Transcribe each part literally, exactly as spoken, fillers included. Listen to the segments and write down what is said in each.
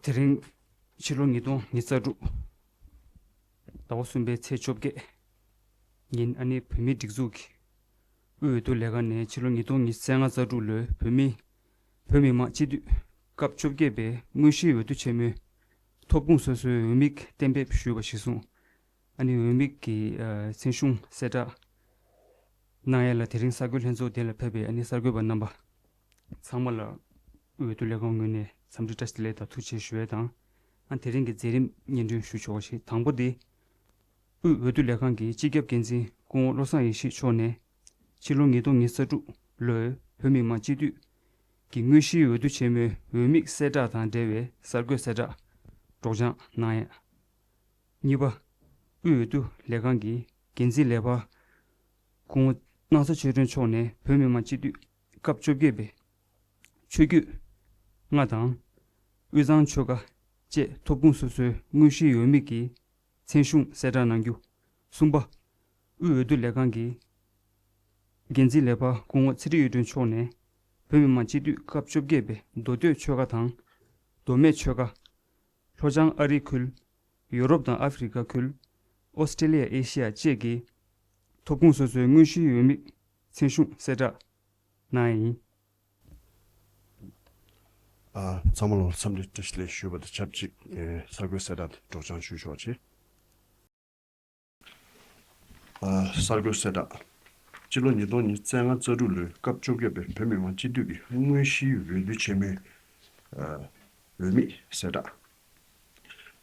དེ་རིང་ཕྱི་ལོ་ཉིས་སྟོང་ཉི་ཤུ་རྩ་དྲུག་ཟླ་བ་གསུམ་པའི་ཚེས་བཅོ་བརྒྱད་ཉིན། ཨ་ནི་བོད་མིའི་སྒྲིག་འཛུགས་ཀྱི་དབུས་འོས་བསྡུ་ལས་ཁང་ནས་ཕྱི་ལོ་ཉིས་སྟོང་ཉི་ཤུ་རྩ་ལྔ་རྩ་དྲུག་ལོའི་བོད་མི་བོད་མི་མང་སྤྱི་འཐུས་སྐབས་བཅོ་བརྒྱད་པའི་དངོས་གཞིའི་འོས་བསྡུ་ཆེན་མོའི་ཐོབ་ཁུངས་སོ་སོའི་འོས་མི་གཏན་འབེབས་ཞུས་པ་གཞིར་བཟུང་། ཨ་ནི་འོས་མི་གི་ཨ་མཚན་གཞུང་གསལ་བསྒྲགས་གནང་ཡ་ལ་དེ་རིང་གསར་འགོད་ལྷན་ཚོགས་དེ་ལ་ཕེབས་པའི་ཨ་ནི་གསར་འགོད་པ་རྣམ་པ་ཚང་མ་ལ་དབུས་འོས་བསྡུ་ལས་ཁང་ངོས་ནས་འཚམས་འདྲི་བཀྲ་ཤིས་བདེ་ལེགས་དང་ཐུགས་རྗེ་ཆེ་ཞུ་ཡ་དང་། ཨ་དེ་རིང་གི་མཛད་རིམ་སྙན་སྒྲོན་ཞུ་ཆོག་པ་ཞིག། དང་པོ་དེ། དབུས་འོས་བསྡུ་ལས་ཁང་གི་སྤྱི་ཁྱབ་འགན་འཛིན་སྐུ་ངོ་བློ་བཟང་ཡེ་ཤེས་མཆོག་ནས་ཕྱི་ལོ་ཉིས་སྟོང་ཉི་ཤུ་རྩ་དྲུག་ལོའི་བོད་མི་མང་སྤྱི་འཐུས་ཀྱི་དངོས་གཞིའི་འོས་བསྡུ་ཆེན་མོའི་འོས་མི་གསལ་བསྒྲགས་དང་འབྲེལ་བའི་གསར་འགོད་གསལ་བསྒྲགས་སྒྲོག་སྦྱང་གནང་ཡ། གཉིས་པ། དབུས་འོས་བསྡུ་ལས་ཁང་གི་འགན་འཛིན་ལས་འཕར་སྐུ་ངོ་སྣང་ས་ཆོས་སྒྲོན་མཆོག་ནས་བོད་མི་མང་སྤྱི་འཐུས་སྐབས་བཅོ་བརྒྱད་པའི་ཆོས་བརྒྱུད་ལྔ་དང་། དབུས་གཙང་ཆོལ་ཁ་བཅས་ཐོབ་ཁུངས་སོ་སོའི་དངོས་གཞིའི་འོས་མི་གི་མཚན་གཞུང་གསལ་བསྒྲགས་གནང་རྒྱུ། གསུམ་པ། དབུས་འོས་བསྡུ་ལས་ཁང་གི་འགན་འཛིན་ལས་འཕར་སྐུ་ངོ་ཚེ་རིང་གཡུ་སྒྲོན་མཆོག་ནས་བོད་མི་མང་སྤྱི་འཐུས་སྐབས་བཅོ་བརྒྱད་པའི་མདོ་སྟོད་ཆོལ་ཁ་དང་། མདོ་སྨད་ཆོལ་ཁ། ལྷོ་བྱང་ཨ་རིའི་ཁུལ། ཡུ་རོབ་དང་ཨ་ཧྥེ་རི་ཁ་ཁུལ། ཨོ་སི་ཀྲེ་ལི་ཡ། ཨེ་ཤི་ཡ་བཅས་ཀྱི་ཐོབ་ཁུངས་སོ་སོའི་དངོས་གཞིའི་འོས་མི་མཚན་གཞུང་གསལ་བསྒྲགས་གནང་ཡ་ཡིན། ཨ། ཚང་མ་ལ་འཚམས་འདྲི་བཀྲ་ཤིས་བདེ་ལེགས་ཞུས་པ་དང་ཆབས་ཅིག་ཨེ། གསར་འགོད་གསལ་བསྒྲགས་དེ་སྒྲོག་སྦྱང་ཞུ་ཆོག་ཅིག། ཨ། གསར་འགོད་གསལ་བསྒྲགས། སྤྱི་ལོ་ཉིས་སྟོང་ཉི་ཤུ་རྩ་ལྔ་རྩ་དྲུག་ལོའི་སྐབས་བཅོ་བརྒྱད་པའི་བོད་མི་མང་སྤྱི་འཐུས་ཀྱི་དངོས་གཞིའི་འོས་བསྡུ་ཆེན་མོའི་ཨ། འོས་མི་གསལ་བསྒྲགས།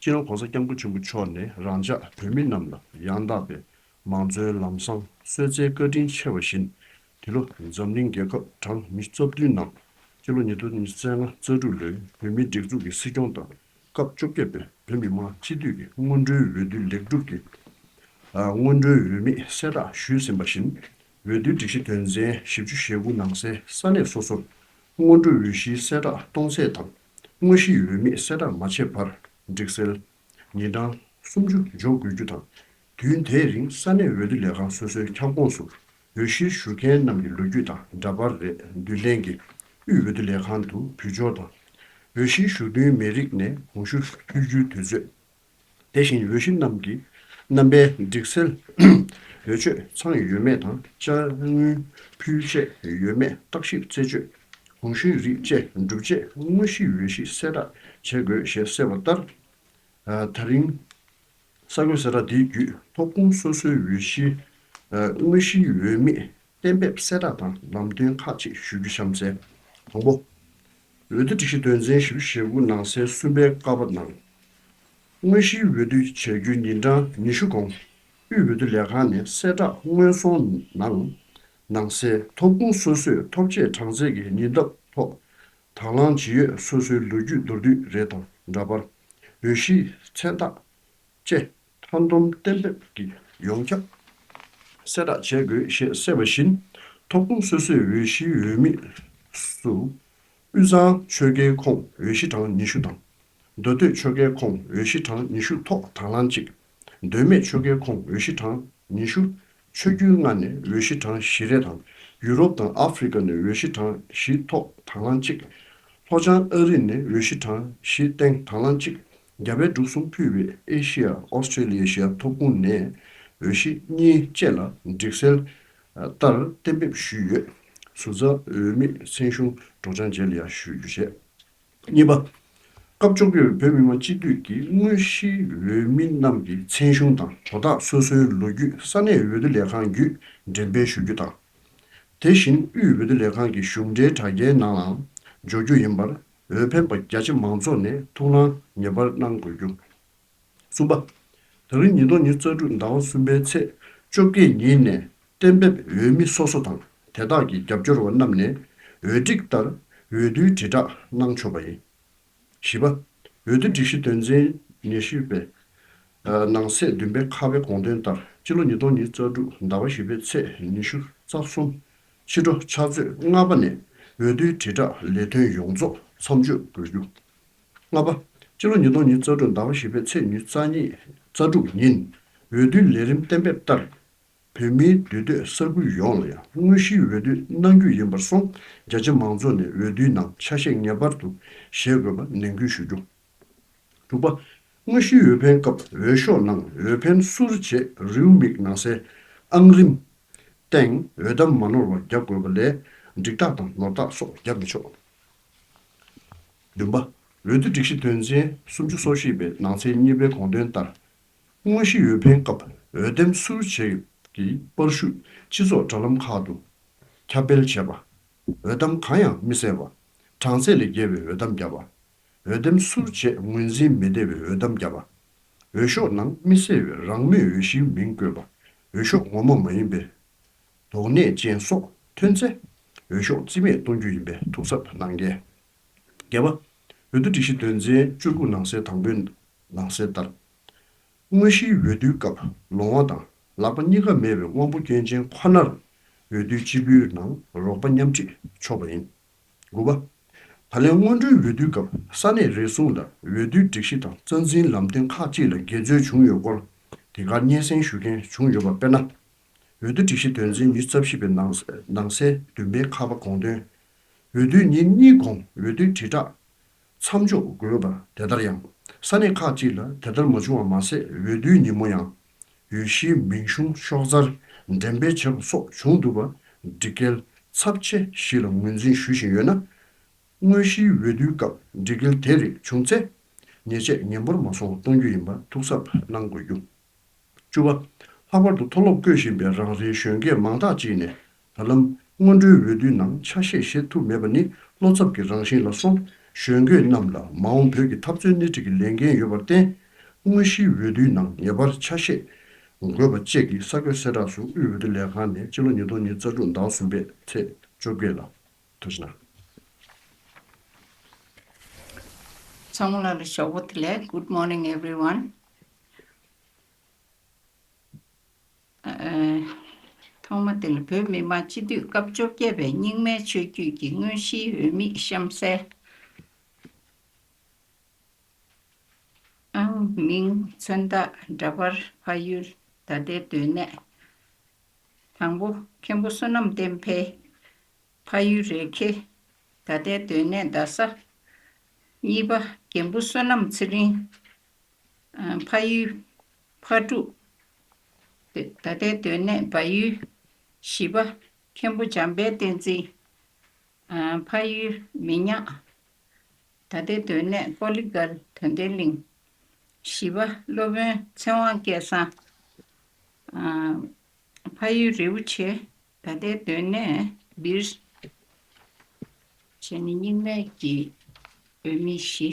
སྤྱི་ནོར་༸གོང་ས་༸སྐྱབས་མགོན་ཆེན་པོ་མཆོག་ནས་རང་ཅག་བོད་མི་རྣམས་ལ་ཡང་དག་པའི་མང་གཙོའི་ལམ་བཟང་གསོལ་སྩལ་བཀའ་དྲིན་ཆེ་བ་བཞིན། འདི་ལོ་འཛམ་གླིང་རྒྱལ་ཁབ་གྲངས་ཉི་ཤུ་རྩ་བདུན་ནང་སྤྱི་ལོ་ཉིས་སྟོང་ཉི་ཤུ་རྩ་ལྔ་རྩ་དྲུག་ལོའི་བོད་མིའི་སྒྲིག་འཛུགས་ཀྱི་སྲིད་སྐྱོང་དང་། སྐབས་བཅོ་བརྒྱད་པའི་བོད་མི་མང་སྤྱི་འཐུས་ཀྱི་སྔོན་འགྲོའི་འོས་བསྡུ་ལེགས་གྲུབ་ཀྱི་ཨ། སྔོན་འགྲོའི་འོས་མི་གསལ་བསྒྲགས་ཞུས་ཟིན་པ་བཞིན། འོས་བསྡུའི་སྒྲིག་གཞི་དོན་ཚན་བཞི་བཅུ་ཞེ་དགུ་ནང་གསལ་ས་གནས་སོ་སོར་སྔོན་འགྲོ་འོས་གཞིའི་གསལ་བསྒྲགས་གཏོང་ཚད་དང་། དངོས་གཞིའི་འོས་མི་གསལ་བསྒྲགས་མ་བྱས་བར་སྒྲིག་གསལ་ཉིན་གྲངས་སུམ་ཅུ་འཇོག་དགོས་རྒྱུ་དང་། དུས་དེའི་རིང་ས་གནས་འོས་བསྡུ་ལས་ཁང་སོ་སོའི་ཁྱབ་ཁོངས་སུ་འོས་གཞིར་ཞུགས་མཁན་རྣམས་ཀྱི་ལོ་རྒྱུས་དང་འདྲ་པར་རེ་བསྡུ་ལེན་གྱིས་དབུས་འོས་བསྡུ་ལས་ཁང་དུ་འབུལ་འཇོག་དང་། འོས་གཞིར་ཞུགས་འདུན་མི་རིགས་ནས་གོང་ཞུ་ཕུལ་རྒྱུའི་དུས་ཚོད། དེ་བཞིན་འོས་གཞི་རྣམས་ཀྱི་རྣམ་པའི་སྒྲིག་གསལ་འོས་ཆོས་ཚང་ཡོད་མེད་དང་། བཅའ་དངུལ་ཕུལ་བྱས་ཡོད་མེད་བརྟག་ཞིབ་རྩད་གཅོད། གོང་ཞུའི་རིགས་བཅས་གྲུབ་རྗེས་དངོས་གཞིའི་འོས་གཞི་གསལ་བསྒྲགས་བྱེད་དགོས་ཞེས་གསལ་བ་ལྟར། ཨ། ད་རིང་གསར་འགོད་གསལ་བསྒྲགས་འདིའི་བརྒྱུད་ཐོབ་ཁུངས་སོ་སོའི་འོས་གཞི། ཨ། དངོས་གཞིའི་འོས་མི་གཏན་འབེབས་གསལ་བསྒྲགས་དང་ལམ་སྟོན་ཁག་ཅིག་ཞུ་རྒྱུ་གཤམ་གསལ། དང་པོ། འོས་བསྡུ་སྒྲིག་གཞི་དོན་ཚན་བཞི་བཅུ་ཞེ་དགུ་ནང་གསལ་གསུམ་པའི་ཀ་པ་ནང་། དངོས་གཞིའི་འོས་བསྡུ་བྱ་རྒྱུའི་ཉིན་གྲངས་ཉི་ཤུ་གོང་དབུས་འོས་བསྡུ་ལས་ཁང་ནས་གསལ་བསྒྲགས་སྔོན་སོང་ནང་། ནང་གསལ་ཐོབ་ཁུངས་སོ་སོས་ཐོབ་ཆའི་གྲངས་ཚད་ཀྱི་ཉེ་འདབས་ཐོག་དང་བླངས་ཇི་ཡོད་སོ་སོའི་ལོ་རྒྱུས་མདོར་བསྡུས་རེ་དང་འདྲ་པར། འོས་གཞིའི་མཚན་རྟགས་བཅས་མཐའ་སྡོམ་གཏན་འབེབས་ཀྱི་ཡོངས་ཁྱབ་གསལ་བསྒྲགས་བྱེད་དགོས་ཞེས་གསལ་བ་བཞིན། ཐོབ་ཁུངས་སོ་སོའི་འོས་གཞིའི་འོས་མི་སུ། དབུས་གཙང་ཆོལ་ཁའི་ཁོངས་འོས་གཞི་གྲངས་ཉི་ཤུ་དང་། མདོ་སྟོད་ཆོལ་ཁའི་ཁོངས་འོས་གཞི་གྲངས་ཉི་ཤུ་ཐོག་དང་བླངས་གཅིག། མདོ་སྨད་ཆོལ་ཁའི་ཁོངས་འོས་གཞི་གྲངས་ཉི་ཤུ། ཆོས་བརྒྱུད་ལྔ་ནས་འོས་གཞི་གྲངས་བཞི་རེ་དང་། ཡུ་རོབ་དང་ཨ་ཧྥེ་རི་ཁ་ནས་འོས་གཞི་གྲངས་བཞི་ཐོག་དང་བླངས་གཅིག། ལྷོ་བྱང་ཨ་རི་ནས་འོས་གཞི་གྲངས་བཞི་སྟེང་དང་བླངས་གཅིག། རྒྱ་བལ་འབྲུག་གསུམ་ཕུད་པའི་ཨེ་ཤི་ཡ། ཨོ་སི་ཀྲེ་ལི་ཡ། ཨེ་ཤི་ཡ་ཐོབ་ཁུངས་ནས་འོས་གཞི་གཉིས་བཅས་ལ་སྒྲིག་གསལ་ལྟར་གཏན་འབེབས་ཞུས་ཡོད། ཟུར་འཛར་འོས་མི་མཚན་གཞུང་སྒྲོག་སྦྱང་རྗེས་ལ་ཡང་ཞུ་རྒྱུ་བྱས། གཉིས་པ། སྐབས་བཅོ་བརྒྱད་པའི་བོད་མི་མང་སྤྱི་འཐུས་ཀྱི་དངོས་གཞིའི་འོས་མི་རྣམས་ཀྱི་མཚན་གཞུང་དང་དོ་བདག་སོ་སོའི་ལོ་རྒྱུས་ས་གནས་འོས་བསྡུ་ལས་ཁང་བརྒྱུད་འགྲེམས་སྤེལ་ཞུ་རྒྱུ་དང་། དེ་བཞིན་དབུས་འོས་བསྡུ་ལས་ཁང་གི་གཞུང་འབྲེལ་དྲ་རྒྱའི་ནང་ལའང་འཇོག་རྒྱུ་ཡིན་པར། འོས་འཕེན་པ་རྒྱ་ཆེ་མང་ཚོགས་ནས་ཐུགས་སྣང་ངེས་པར་གནང་དགོས་རྒྱུ། གསུམ་པ། ད་རིང་ཉིས་སྟོང་ཉི་ཤུ་རྩ་དྲུག་ཟླ་བ་གསུམ་པའི་ཚེས་བཅོ་བརྒྱད་ཉིན་ནས་གཏན་འབེབས་འོས་མི་སོ་སོ་དང་དེ་དག་གི་རྒྱབ་སྐྱོར་བ་རྣམས་ནས་འོས་སྒྲིག་ལྟར་འོས་བསྡུའི་དྲིལ་བསྒྲགས་གནང་ཆོག་པ་ཡིན། བཞི་པ། འོས་བསྡུ་སྒྲིག་གཞི་དོན་ཚན་ཉི་ཤུ་པའི་ནང་གསེས་བདུན་པའི་ཁ་པའི་དགོངས་དོན་ལྟར། སྤྱི་ལོ་ཉིས་སྟོང་ཉི་ཤུ་རྩ་དྲུག་ཟླ་བ་བཞི་པའི་ཚེས་ཉི་ཤུ་རྩ་གསུམ་ཕྱི་དྲོ་ཕྱག་ཚོད་ལྔ་པ་ནས་འོས་བསྡུའི་དྲིལ་བསྒྲགས་ལས་དོན་ཡོངས་རྫོགས་མཚམས་གཅོད་དགོས་རྒྱུ། ལྔ་པ། སྤྱི་ལོ་ཉིས་སྟོང་ཉི་ཤུ་རྩ་དྲུག་ཟླ་བ་བཞི་པའི་ཚེས་ཉི་ཤུ་རྩ་གཉིས་རྩ་དྲུག་ཉིན་འོས་བསྡུའི་ལས་རིམ་གཏན་འབེབས་ལྟར། བོད་མིའི་འདུས་སྡོད་ས་ཁུལ་ཡོངས་ལ་ཡང་དངོས་གཞིའི་འོས་བསྡུ་གནང་རྒྱུ་ཡིན་པར་སོང་། རྒྱ་ཆེ་མང་ཚོགས་ནས་འོས་བསྡུའི་ནང་ཆ་ཤས་ངེས་པར་དུ་བཞེས་དགོས་པ་ནན་སྐུལ་ཞུ་རྒྱུ། དྲུག་པ། དངོས་གཞིའི་འོས་འཕེན་སྐབས་འོས་ཤོག་ནང་འོས་འཕེན་སུར་བྱེད་རེའུ་མིག་ནང་གསལ་ཨང་རིམ་སྟེང་འོས་གཏམ་མ་ནོར་བ་རྒྱག་དགོས་པ་ལས་འགྲིག་རྟགས་དང་ནོར་རྟགས་སོགས་རྒྱག་མི་ཆོག་བདུན་པ། འོས་བསྡུ་སྒྲིག་གཞི་དོན་ཚན་སུམ་ཅུ་སོ་བཞི་པའི་ནང་ཚན་གཉིས་པའི་དགོངས་དོན་ལྟར། དངོས་གཞི་འོས་འཕེན་སྐབས་འོས་འདེམས་སུར་བྱེད་ཀྱི་པར་བཤུས་སྤྱི་ཚོགས་དྲ་ལམ་ཁག་ཏུ་ཁྱབ་སྤེལ་བྱེད་པ། འོས་གཏམ་གང་ཡང་མི་གསལ་བ། གྲངས་ཚད་ལས་བརྒལ་བའི་འོས་གཏམ་བརྒྱབ་པ། འོས་འདེམས་སུར་བྱེད་ངོས་འཛིན་མི་བདེ་བའི་འོས་གཏམ་བརྒྱབ་པ། འོས་ཤོག་ནང་མི་གསལ་བའི་རང་མོས་འོས་གཞིའི་མིང་བཀོད་པ། འོས་ཤོག་ངོ་མ་མ་ཡིན་པའི་དོགས་གནད་ཅན་སོགས་ཐོན་ཚེ། འོས་ཤོག་རྩིས་མེད་གཏོང་རྒྱུ་ཡིན་པའི་ཐུགས་གཟབ་གནང་གལ། བརྒྱད་པ། འོས་བསྡུ་སྒྲིག་གཞི་དོན་ཚན་བཅུ་དགུ་ནང་གསལ་དང་པོའི་ནང་གསལ་ལྟར། དངོས་གཞིའི་འོས་བསྡུའི་སྐབས་ལོང་བ་དང་ལག་པ་གཉིས་ཀ་མེད་པའི་དབང་པོ་སྐྱོན་ཅན་ཁོ་ནར་འོས་བསྡུའི་སྤྱི་འཐུས་ནང་རོགས་པ་མཉམ་ཁྲིད་ཆོག་པ་ཡིན། དགུ་པ། ད་ལན་སྔོན་འགྲོའི་འོས་བསྡུའི་སྐབས་ས་གནས་རེ་ཟུང་ལ་འོས་བསྡུའི་སྒྲིག་གཞི་དང་རྩ་འཛིན་ལམ་སྟོན་ཁག་ཅིག་ལ་འགལ་འཛོལ་བྱུང་ཡོད་སྐོར་དེ་གར་སྙན་སེང་ཞུ་མཁན་བྱུང་ཡོད་པ་དཔེར་ན། འོས་བསྡུ་སྒྲིག་གཞི་དོན་ཚན་ཉི་ཤུ་རྩ་བཞི་པའི་ནང་ནང་གསལ་བདུན་པའི་ཁ་པ་དགོངས་དོན། འོས་བསྡུའི་ཉིན་གཉིས་གོང་འོས་བསྡུའི་དྲིལ་བསྒྲགས་མཚམས་འཇོག་དགོས་པ་དེ་ལྟར་ཡང་། ས་གནས་ཁག་ཅིག་ལ་དེ་ལྟར་མ་བྱུང་བ་མ་ཟད། འོས་བསྡུའི་ཉིན་མོ་ཡང་འོས་གཞིའི་མིང་གཞུང་ཤོག་རྩར་འགྲེམས་སྤེལ་བྱེད་པ་སོགས་བྱུང་འདུག་པ་སྒྲིག་འགལ་ཚབས་ཆེ་ཞིག་ལ་ངོས་འཛིན་ཞུ་བཞིན་ཡོད་ན། དངོས་གཞིའི་འོས་བསྡུའི་སྐབས་སྒྲིག་འགལ་དེ་རིགས་བྱུང་ཚེ། ཉེས་ཆད་ངན་པར་མ་སོང་བ་གཏོང་རྒྱུ་ཡིན་པ་ཐུགས་གཟབ་གནང་དགོས་རྒྱུ། བཅུ་པ། ལྷག་པར་དུ་མཐོ་སློབ་བཀོད་བཞིན་པའི་རང་རེའི་གཞོན་སྐྱེས་མང་དག་ཅིག་ནས་ད་ལམ་སྔོན་འགྲོའི་འོས་བསྡུའི་ནང་ཆ་ཤས་བཞེས་ཐུབ་མེད་པ་ནི་བློ་འཚབ་ཀྱི་རང་བཞིན་ལ་སོང་། གཞོན་སྐྱེས་རྣམས་ལ་མ་འོངས་བོད་ཀྱི་འཐབ་རྩོད་སྣེ་ཁྲིད་ཀྱི་ལས་འགན་ཡོད་པར་བརྟེན། དངོས་གཞིའི་འོས་བསྡུའི་ནང་ངེས་པར་ཆ་ཤས་དགོས་པ་བཅས་ཀྱི་ས་བགོས་གསལ་བསྒྲགས་སུ་དབུས་འོས་བསྡུ་ལས་ཁང་ནས་སྤྱི་ལོ་ཉིས་སྟོང་ཉི་ཤུ་རྩ་དྲུག་ཟླ་བ་གསུམ་པའི་ཚེས་བཅོ་བརྒྱད་ལ། ཐུགས་རྗེ་གནང་། ཚང་མ་ལ་ཞོགས་པ་བདེ་ལེགས། Good morning everyone. ཨ། ཐོག་མ་དེ་ལ་བོད་མི་མང་སྤྱི་འཐུས་སྐབས་བཅོ་བརྒྱད་པའི་རྙིང་མའི་ཆོས་བརྒྱུད་ཀྱི་དངོས་གཞིའི་འོས་དམིགས་གཤམ་གསལ། ཨང་མིང་མཚོན་རྟགས་འདྲ་པར་ཕ་ཡུལ་ད་ལྟའི་སྡོད་གནས། དང་པོ། མཁན་པོ་བསོད་ནམས་བསྟན་འཕེལ། ཕ་ཡུལ་རེ་ཁེ། ད་ལྟའི་སྡོད་གནས་རྡ་ས། གཉིས་པ། རྒན་པོ་བསོད་ནམས་ཚེ་རིང་། ཨ། ཕ་ཡུལ་ཕ་ཕྲུག་ད་ལྟའི་སྡོད་གནས་བལ་ཡུལ། བཞི་པ། མཁན་པོ་འཇམ་དཔལ་བསྟན་འཛིན། ཨ། ཕ་ཡུལ་མི་ཉག་ད་ལྟའི་སྡོད་གནས་ཀོ་ལི་གལ་དོན་ལྡན་གླིང་། བཞི་པ། སློབ་དཔོན་ཚེ་དབང་སྐལ་བཟང་། ཨ། ཕ་ཡུལ་རི་བོ་ཆེ། ད་ལྟའི་སྡོད་གནས་སྦིར། བྱས་ནས་རྙིང་མའི་གི་འོས་མི་བཞི་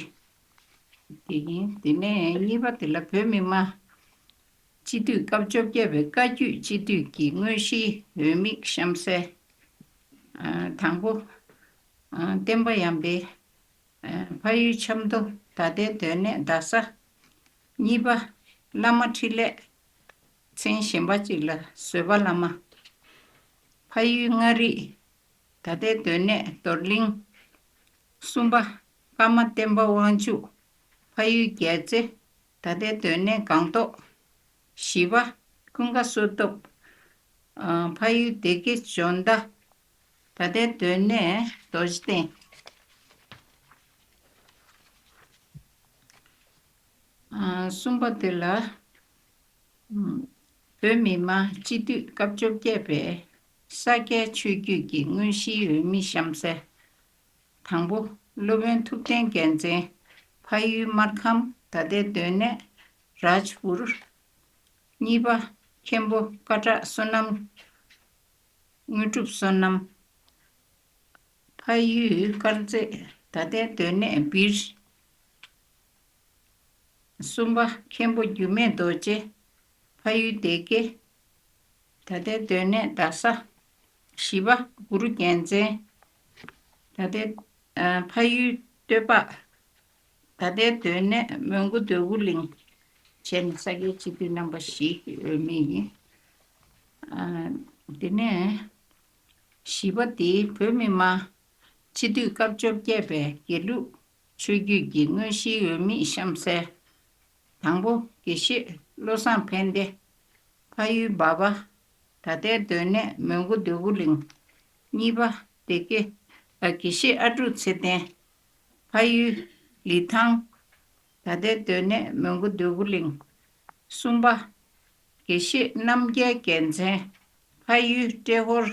དེ་ཡིན། དེ་ནས་གཉིས་པ་དེ་ལ་བོད་མི་མང་སྤྱི་འཐུས་སྐབས་བཅོ་བརྒྱད་པའི་བཀའ་བརྒྱུད་སྤྱི་འཐུས་ཀྱི་དངོས་གཞིའི་འོས་དམིགས་གཤམ་གསལ། ཨ། དང་པོ། ཨ། བསྟན་པ་ཡར་འཕེལ། ཨ། ཕ་ཡུལ་ཆབ་མདོ། ད་ལྟའི་སྡོད་གནས་རྡ་ས། གཉིས་པ། བླ་མ་འཕྲིན་ལས། མཚན་གཞན་པ་ཅིག་ལ་བཟོད་པ་བླ་མ། ཕ་ཡུལ་མངའ་རིས། ད་ལྟའི་སྡོད་གནས་རྡོར་གླིང་། གསུམ་པ། ཀརྨ་བསྟན་པ་དབང་ཕྱུག་ཕ་ཡུལ་རྒྱལ་རྩེ། ད་ལྟའི་སྡོད་གནས་སྒང་ཏོག་བཞི་པ། ཀུན་དགའ་བསོད་སྟོབས། ཨ། ཕ་ཡུལ་སྡེ་དགེ་འཇོ་མདའ། ད་ལྟའི་སྡོད་གནས་རྡོ་རྗེ་གདན། ཨ། གསུམ་པ་དེ་ལ། ཨ། བོད་མི་མང་སྤྱི་འཐུས་སྐབས་བཅོ་བརྒྱད་པའི་ས་སྐྱའི་ཆོས་བརྒྱུད་ཀྱི་དངོས་གཞིའི་འོས་མི་གཤམ་གསལ། དང་པོ། སློབ་དཔོན་ཐུབ་བསྟན་རྒྱལ་མཚན། ཕ་ཡུལ་སྨར་ཁམས། ད་ལྟའི་སྡོད་གནས་རཱཇ་པུར། གཉིས་པ། མཁན་པོ་སྐད་གྲགས་བསོད་ནམས། དངོས་གྲུབ་བསོད་ནམས། ཕ་ཡུལ་དཀར་མཛེས། ད་ལྟའི་སྡོད་གནས་སྦིར། གསུམ་པ། མཁན་པོ་འགྱུར་མེད་རྡོ་རྗེ། ཕ་ཡུལ་སྡེ་དགེ། ད་ལྟའི་སྡོད་གནས་རྡ་ས། བཞི་པ། གུ་རུ་རྒྱལ་མཚན། ད་ལྟའི། ཨ། ཕ་ཡུལ་སྟོད་འབག་ད་ལྟའི་སྡོད་གནས་མོན་གྷོ་འདོད་རྒུ་གླིང་། བྱས་ནས་ས་སྐྱའི་སྤྱི་འཐུས་རྣམ་པ་བཞི་འོས་མི་ཡིན། ཨ། དེ་ནས་བཞི་པ་དེ་བོད་མི་མང་སྤྱི་འཐུས་སྐབས་བཅོ་བརྒྱད་པའི་དགེ་ལུགས་ཆོས་བརྒྱུད་ཀྱི་དངོས་གཞིའི་འོས་མི་གཤམ་གསལ། དང་པོ། དགེ་བཤེས་བློ་བཟང་ཕན་བདེ། ཕ་ཡུལ་འབའ་པ། ད་ལྟའི་སྡོད་གནས་མོན་གྷོ་འདོད་རྒུ་གླིང་། གཉིས་པ། སྡེ་དགེ། ཨ། དགེ་བཤེས་ཨ་ཀྲུག་ཚེ་བརྟན། ཕ་ཡུལ་ལི་ཐང་། ད་ལྟའི་སྡོད་གནས་མོན་གྷོ་འདོད་རྒུ་གླིང་། གསུམ་པ། དགེ་བཤེས་རྣམ་རྒྱལ་རྒྱལ་མཚན། ཕ་ཡུལ་ཏྲེ་ཧོར།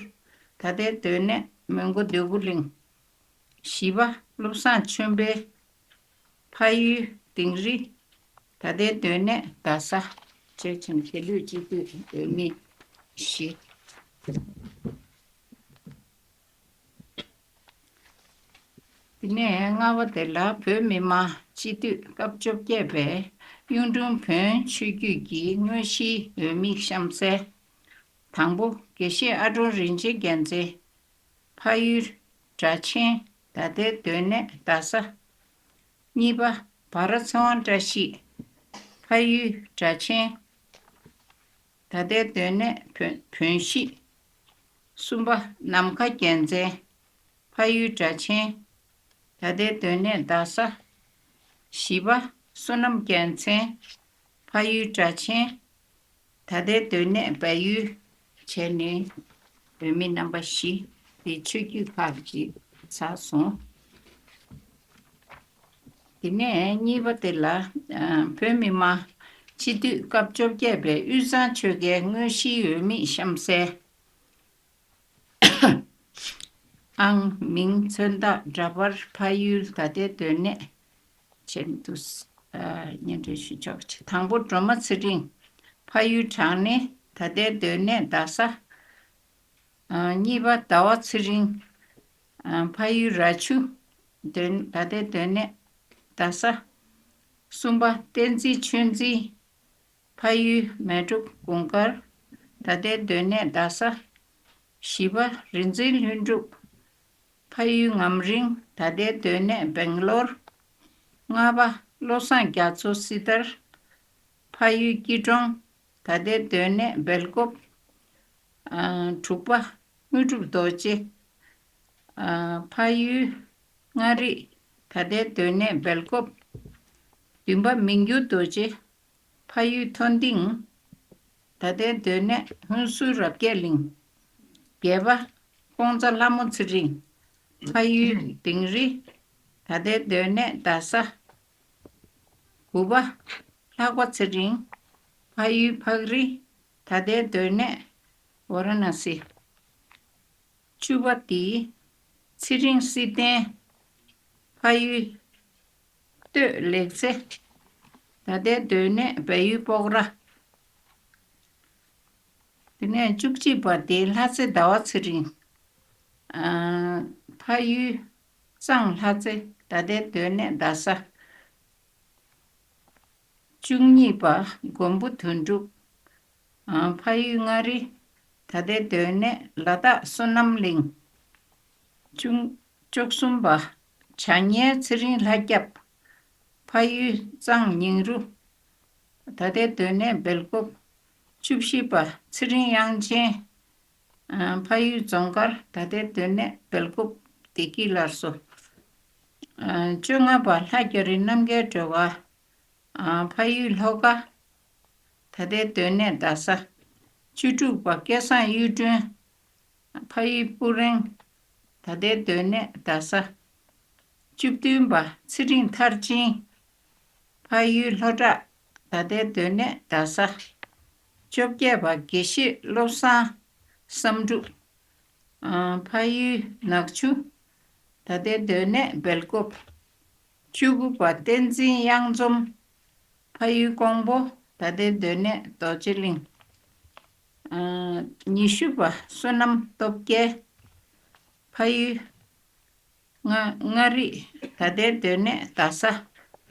ད་ལྟའི་སྡོད་གནས་མོན་གྷོ་འདོད་རྒུ་གླིང་། བཞི་པ། བློ་བཟང་ཆོས་འཕེལ། ཕ་ཡུལ་དིང་རི། ད་ལྟའི་སྡོད་གནས་རྡ་ས། བཅས་ཆེན་ཆེ་ལུས་སྤྱི་འཐུས་འོས་མི་བཞི། དེ་ནས་ལྔ་པ་དེ་ལ་བོད་མི་མང་སྤྱི་འཐུས་སྐབས་བཅོ་བརྒྱད་པའི་གཡུང་དྲུང་བོན་ཆོས་བརྒྱུད་ཀྱི་དངོས་གཞིའི་འོས་མི་གཤམ་གསལ། དང་པོ། དགེ་བཤེས་ཨ་ཀྲོང་རིན་ཆེན་རྒྱལ་མཚན། ཕ་ཡུལ་སྦྲ་ཆེན། ད་ལྟའི་སྡོད་གནས་རྡ་ས། གཉིས་པ། བ་ར་ཚེ་དབང་བཀྲ་ཤིས། ཕ་ཡུལ་སྦྲ་ཆེན། ད་ལྟའི་སྡོད་གནས་བོན་བོན་གཞིས། གསུམ་པ། ནམ་མཁའ་རྒྱལ་མཚན། ཕ་ཡུལ་སྦྲ་ཆེན། ད་ལྟའི་སྡོད་གནས་རྡ་ས། བཞི་པ། བསོད་ནམས་རྒྱལ་མཚན། ཕ་ཡུལ་སྦྲ་ཆེན། ད་ལྟའི་སྡོད་གནས་བལ་ཡུལ། བྱས་ནས་འོས་མི་རྣམ་པ་བཞི། དེ་ཆོས་བརྒྱུད་ཁག་ཅིག་ཚར་སོང་། དེ་ནས་གཉིས་པ་དེ་ལ་ཨ་བོད་མི་མང་སྤྱི་འཐུས་སྐབས་བཅོ་བརྒྱད་པའི་དབུས་གཙང་ཆོལ་ཁའི་དངོས་གཞིའི་འོས་མི་གཤམ་གསལ། ཨང་། མིང་། མཚོན་རྟགས། འདྲ་པར། ཕ་ཡུལ། ད་ལྟའི་སྡོད་གནས། བྱས་འདུག་ཨ་སྙན་སྒྲོན་ཞུ་ཆོག་དང་པོ། སྒྲོལ་མ་ཚེ་རིང་། ཕ་ཡུལ་བྲག་སྣེ། ད་ལྟའི་སྡོད་གནས་རྡ་ས། ཨ་གཉིས་པ། ཟླ་བ་ཚེ་རིང་། ཨ་ཕ་ཡུལ་ར་ཆུ། སྡོད་ད་ལྟའི་སྡོད་གནས་རྡ་ས། གསུམ་པ། བསྟན་འཛིན་ཆོས་འཛིན། ཕ་ཡུལ་མལ་གྲོ་གུང་དཀར། ད་ལྟའི་སྡོད་གནས་རྡ་ས། བཞི་པ། རིག་འཛིན་ལྷུན་གྲུབ། ཕ་ཡུལ་ངམ་རིང་། ད་ལྟའི་སྡོད་གནས་སྦེང་ལོར། ལྔ་པ། བློ་བཟང་རྒྱ་མཚོ་སྲི་ཐར། ཕ་ཡུལ་སྐྱིད་གྲོང་། ད་ལྟའི་སྡོད་གནས་སྦེལ་ཀོབ། ཨ་དྲུག་པ། དངོས་གྲུབ་རྡོ་རྗེ། ཨ་ཕ་ཡུལ་མངའ་རིས། ད་ལྟའི་སྡོད་གནས་སྦེལ་ཀོབ། བདུན་པ། མི་འགྱུར་རྡོ་རྗེ། ཕ་ཡུལ་མཐོ་ལྡིང་། ད་ལྟའི་སྡོད་གནས་ཧུན་སུར་རབ་རྒྱས་གླིང་། བརྒྱད་པ། ཀོང་ཚ་ལྷ་མོ་ཚེ་རིང་། ཕ་ཡུལ་དིང་རི། ད་ལྟའི་སྡོད་གནས་རྡ་ས། དགུ་པ། ལྷག་པ་ཚེ་རིང་། ཕ་ཡུལ་ཕག་རི། ད་ལྟའི་སྡོད་གནས་ཝ་ར་ཎ་སི། བཅུ་པ་འདི། ཚེ་རིང་བསིལ་ལྡན། ཕ་ཡུལ་སྟོད་ལེགས་རྩེ། ད་ལྟའི་སྡོད་གནས་བལ་ཡུལ་སྤོག་ར། དེ་ནས་བཅུ་གཅིག་པ་འདི། ལྷ་རྩེ་ཟླ་བ་ཚེ་རིང་། ཨ་ཕ་ཡུལ་གཙང་ལྷ་རྩེ། ད་ལྟའི་སྡོད་གནས་རྡ་ས། བཅུ་གཉིས་པ། མགོན་པོ་དོན་གྲུབ། ཨ་ཕ་ཡུལ་མངའ་རིས། ད་ལྟའི་སྡོད་གནས་ལ་དྭགས་བསོད་ནམས་གླིང་། བཅུ་བཅུ་གསུམ་པ། བྱ་ཉལ་ཚེ་རིང་ལྷ་སྐྱབས། ཕ་ཡུལ་གཙང་ཉིང་རུ། ད་ལྟའི་སྡོད་གནས་སྦེལ་ཀོབ། བཅུ་བཞི་པ། ཚེ་རིང་དབྱངས་ཅན། ཨ་ཕ་ཡུལ་རྫོང་དཀར། ད་ལྟའི་སྡོད་གནས་སྦེལ་ཀོབ། བདེ་སྐྱིད་སླར་གསོ། ཨ་བཅོ་ལྔ་པ། ལྷ་རྒྱ་རི་རྣམ་རྒྱལ་སྒྲོལ་དཀར། ཨ་ཕ་ཡུལ་ལྷོ་ཁ། ད་ལྟའི་སྡོད་གནས་རྡ་ས། བཅུ་དྲུག་པ། སྐལ་བཟང་གཡུ་སྒྲོན། ཕ་ཡུལ་སྤུ་རེང་། ད་ལྟའི་སྡོད་གནས་རྡ་ས། བཅུ་བདུན་པ། ཚེ་རིང་མཐར་ཕྱིན། ཕ་ཡུལ་ལྷོ་བྲག། ད་ལྟའི་སྡོད་གནས་རྡ་ས། བཅོ་བརྒྱད་པ། དགེ་བཤེས་བློ་བཟང་བསམ་གྲུབ། ཨ་ཕ་ཡུལ་ནག་ཆུ། ད་ལྟའི་སྡོད་གནས་སྦེལ་ཀོབ། བཅུ་དགུ་པ། བསྟན་འཛིན་གཡང་འཛོམས། ཕ་ཡུལ་ཀོང་པོ། ད་ལྟའི་སྡོད་གནས་རྡོ་རྗེ་གླིང་། ཨ་ཉི་ཤུ་པ། བསོད་ནམས་སྟོབས་རྒྱལ། ཕ་ཡུལ་མངའ་མངའ་རིས། ད་ལྟའི་སྡོད་གནས་རྡ་ས།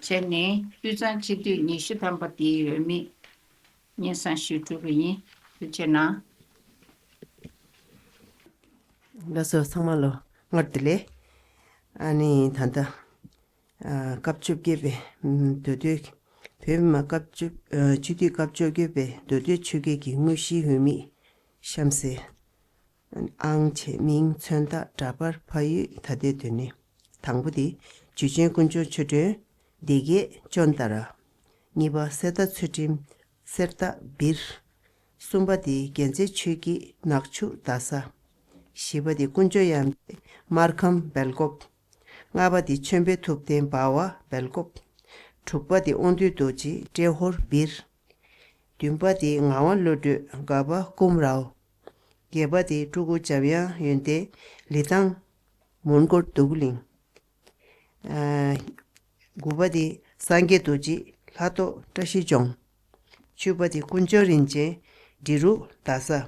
བྱས་ནས་དབུས་གཙང་སྤྱི་འཐུས་ཉི་ཤུ་ཐམ་པ་དེའི་འོས་མི་སྙན་སེང་ཞུས་གྲུབ་པ་ཡིན། ཐུགས་རྗེ་གནང་། ལགས་སོ། ཚང་མ་ལོ་སྔར་བདེ་ལེགས། ཨ་ནི་ད་ལྟ་ཨ་སྐབས་བཅོ་བརྒྱད་པའི་མདོ་སྟོད། བོད་མི་མང་སྐབས་བཅོ་ཨ་སྤྱི་འཐུས་སྐབས་བཅོ་བརྒྱད་པའི་མདོ་སྟོད་ཆོལ་ཁའི་དངོས་གཞིའི་འོས་མི་གཤམ་གསལ། ཨང་། བྱས། མིང་། མཚོན་རྟགས། འདྲ་པར། ཕ་ཡུལ། ད་ལྟའི་སྡོད་གནས། དང་པོ་འདི། འཇུ་ཆེན་དཀོན་མཆོག་ཆོས་སྒྲོན། བདེ་སྐྱིད་ཅོན་ཏ་ར། གཉིས་པ། གསེར་རྟ་ཚུལ་ཁྲིམས། གསེར་རྟ་སྦིར། གསུམ་པ་འདི། རྒྱལ་མཚན་ཆོས་སྐྱིད། ནག་ཆུ། རྡ་ས། བཞི་པ་འདི། དཀོན་མཆོག་དབྱངས་སྐྱིད། སྨར་ཁམས། སྦེལ་ཀོབ། ལྔ་པ་འདི། ཆོས་འཕེལ་ཐུབ་བསྟན། འབའ་བ། སྦེལ་ཀོབ། དྲུག་པ་དེ་དབང་འདུས་རྡོ་རྗེ་ཏྲེ་ཧོར་བིར། བདུན་པ་དེ་ངག་དབང་བློ་གྲོས་དགའ་བ་ཀུམ་རའོ། བརྒྱད་པ་དེ་སྤྲུལ་སྐུ་འཇམ་དབྱངས་ཡོན་ཏན་ལི་ཐང་མོན་གྷོ་འདོད་རྒུ་གླིང་། ཨ། དགུ་པ་དེ་སངས་རྒྱས་རྡོ་རྗེ་ལྷ་ཐོག་བཀྲ་ཤིས་ལྗོངས། བཅུ་པ་དེ་དཀོན་མཆོག་རིན་ཆེན་འབྲི་རུ་རྡ་ས།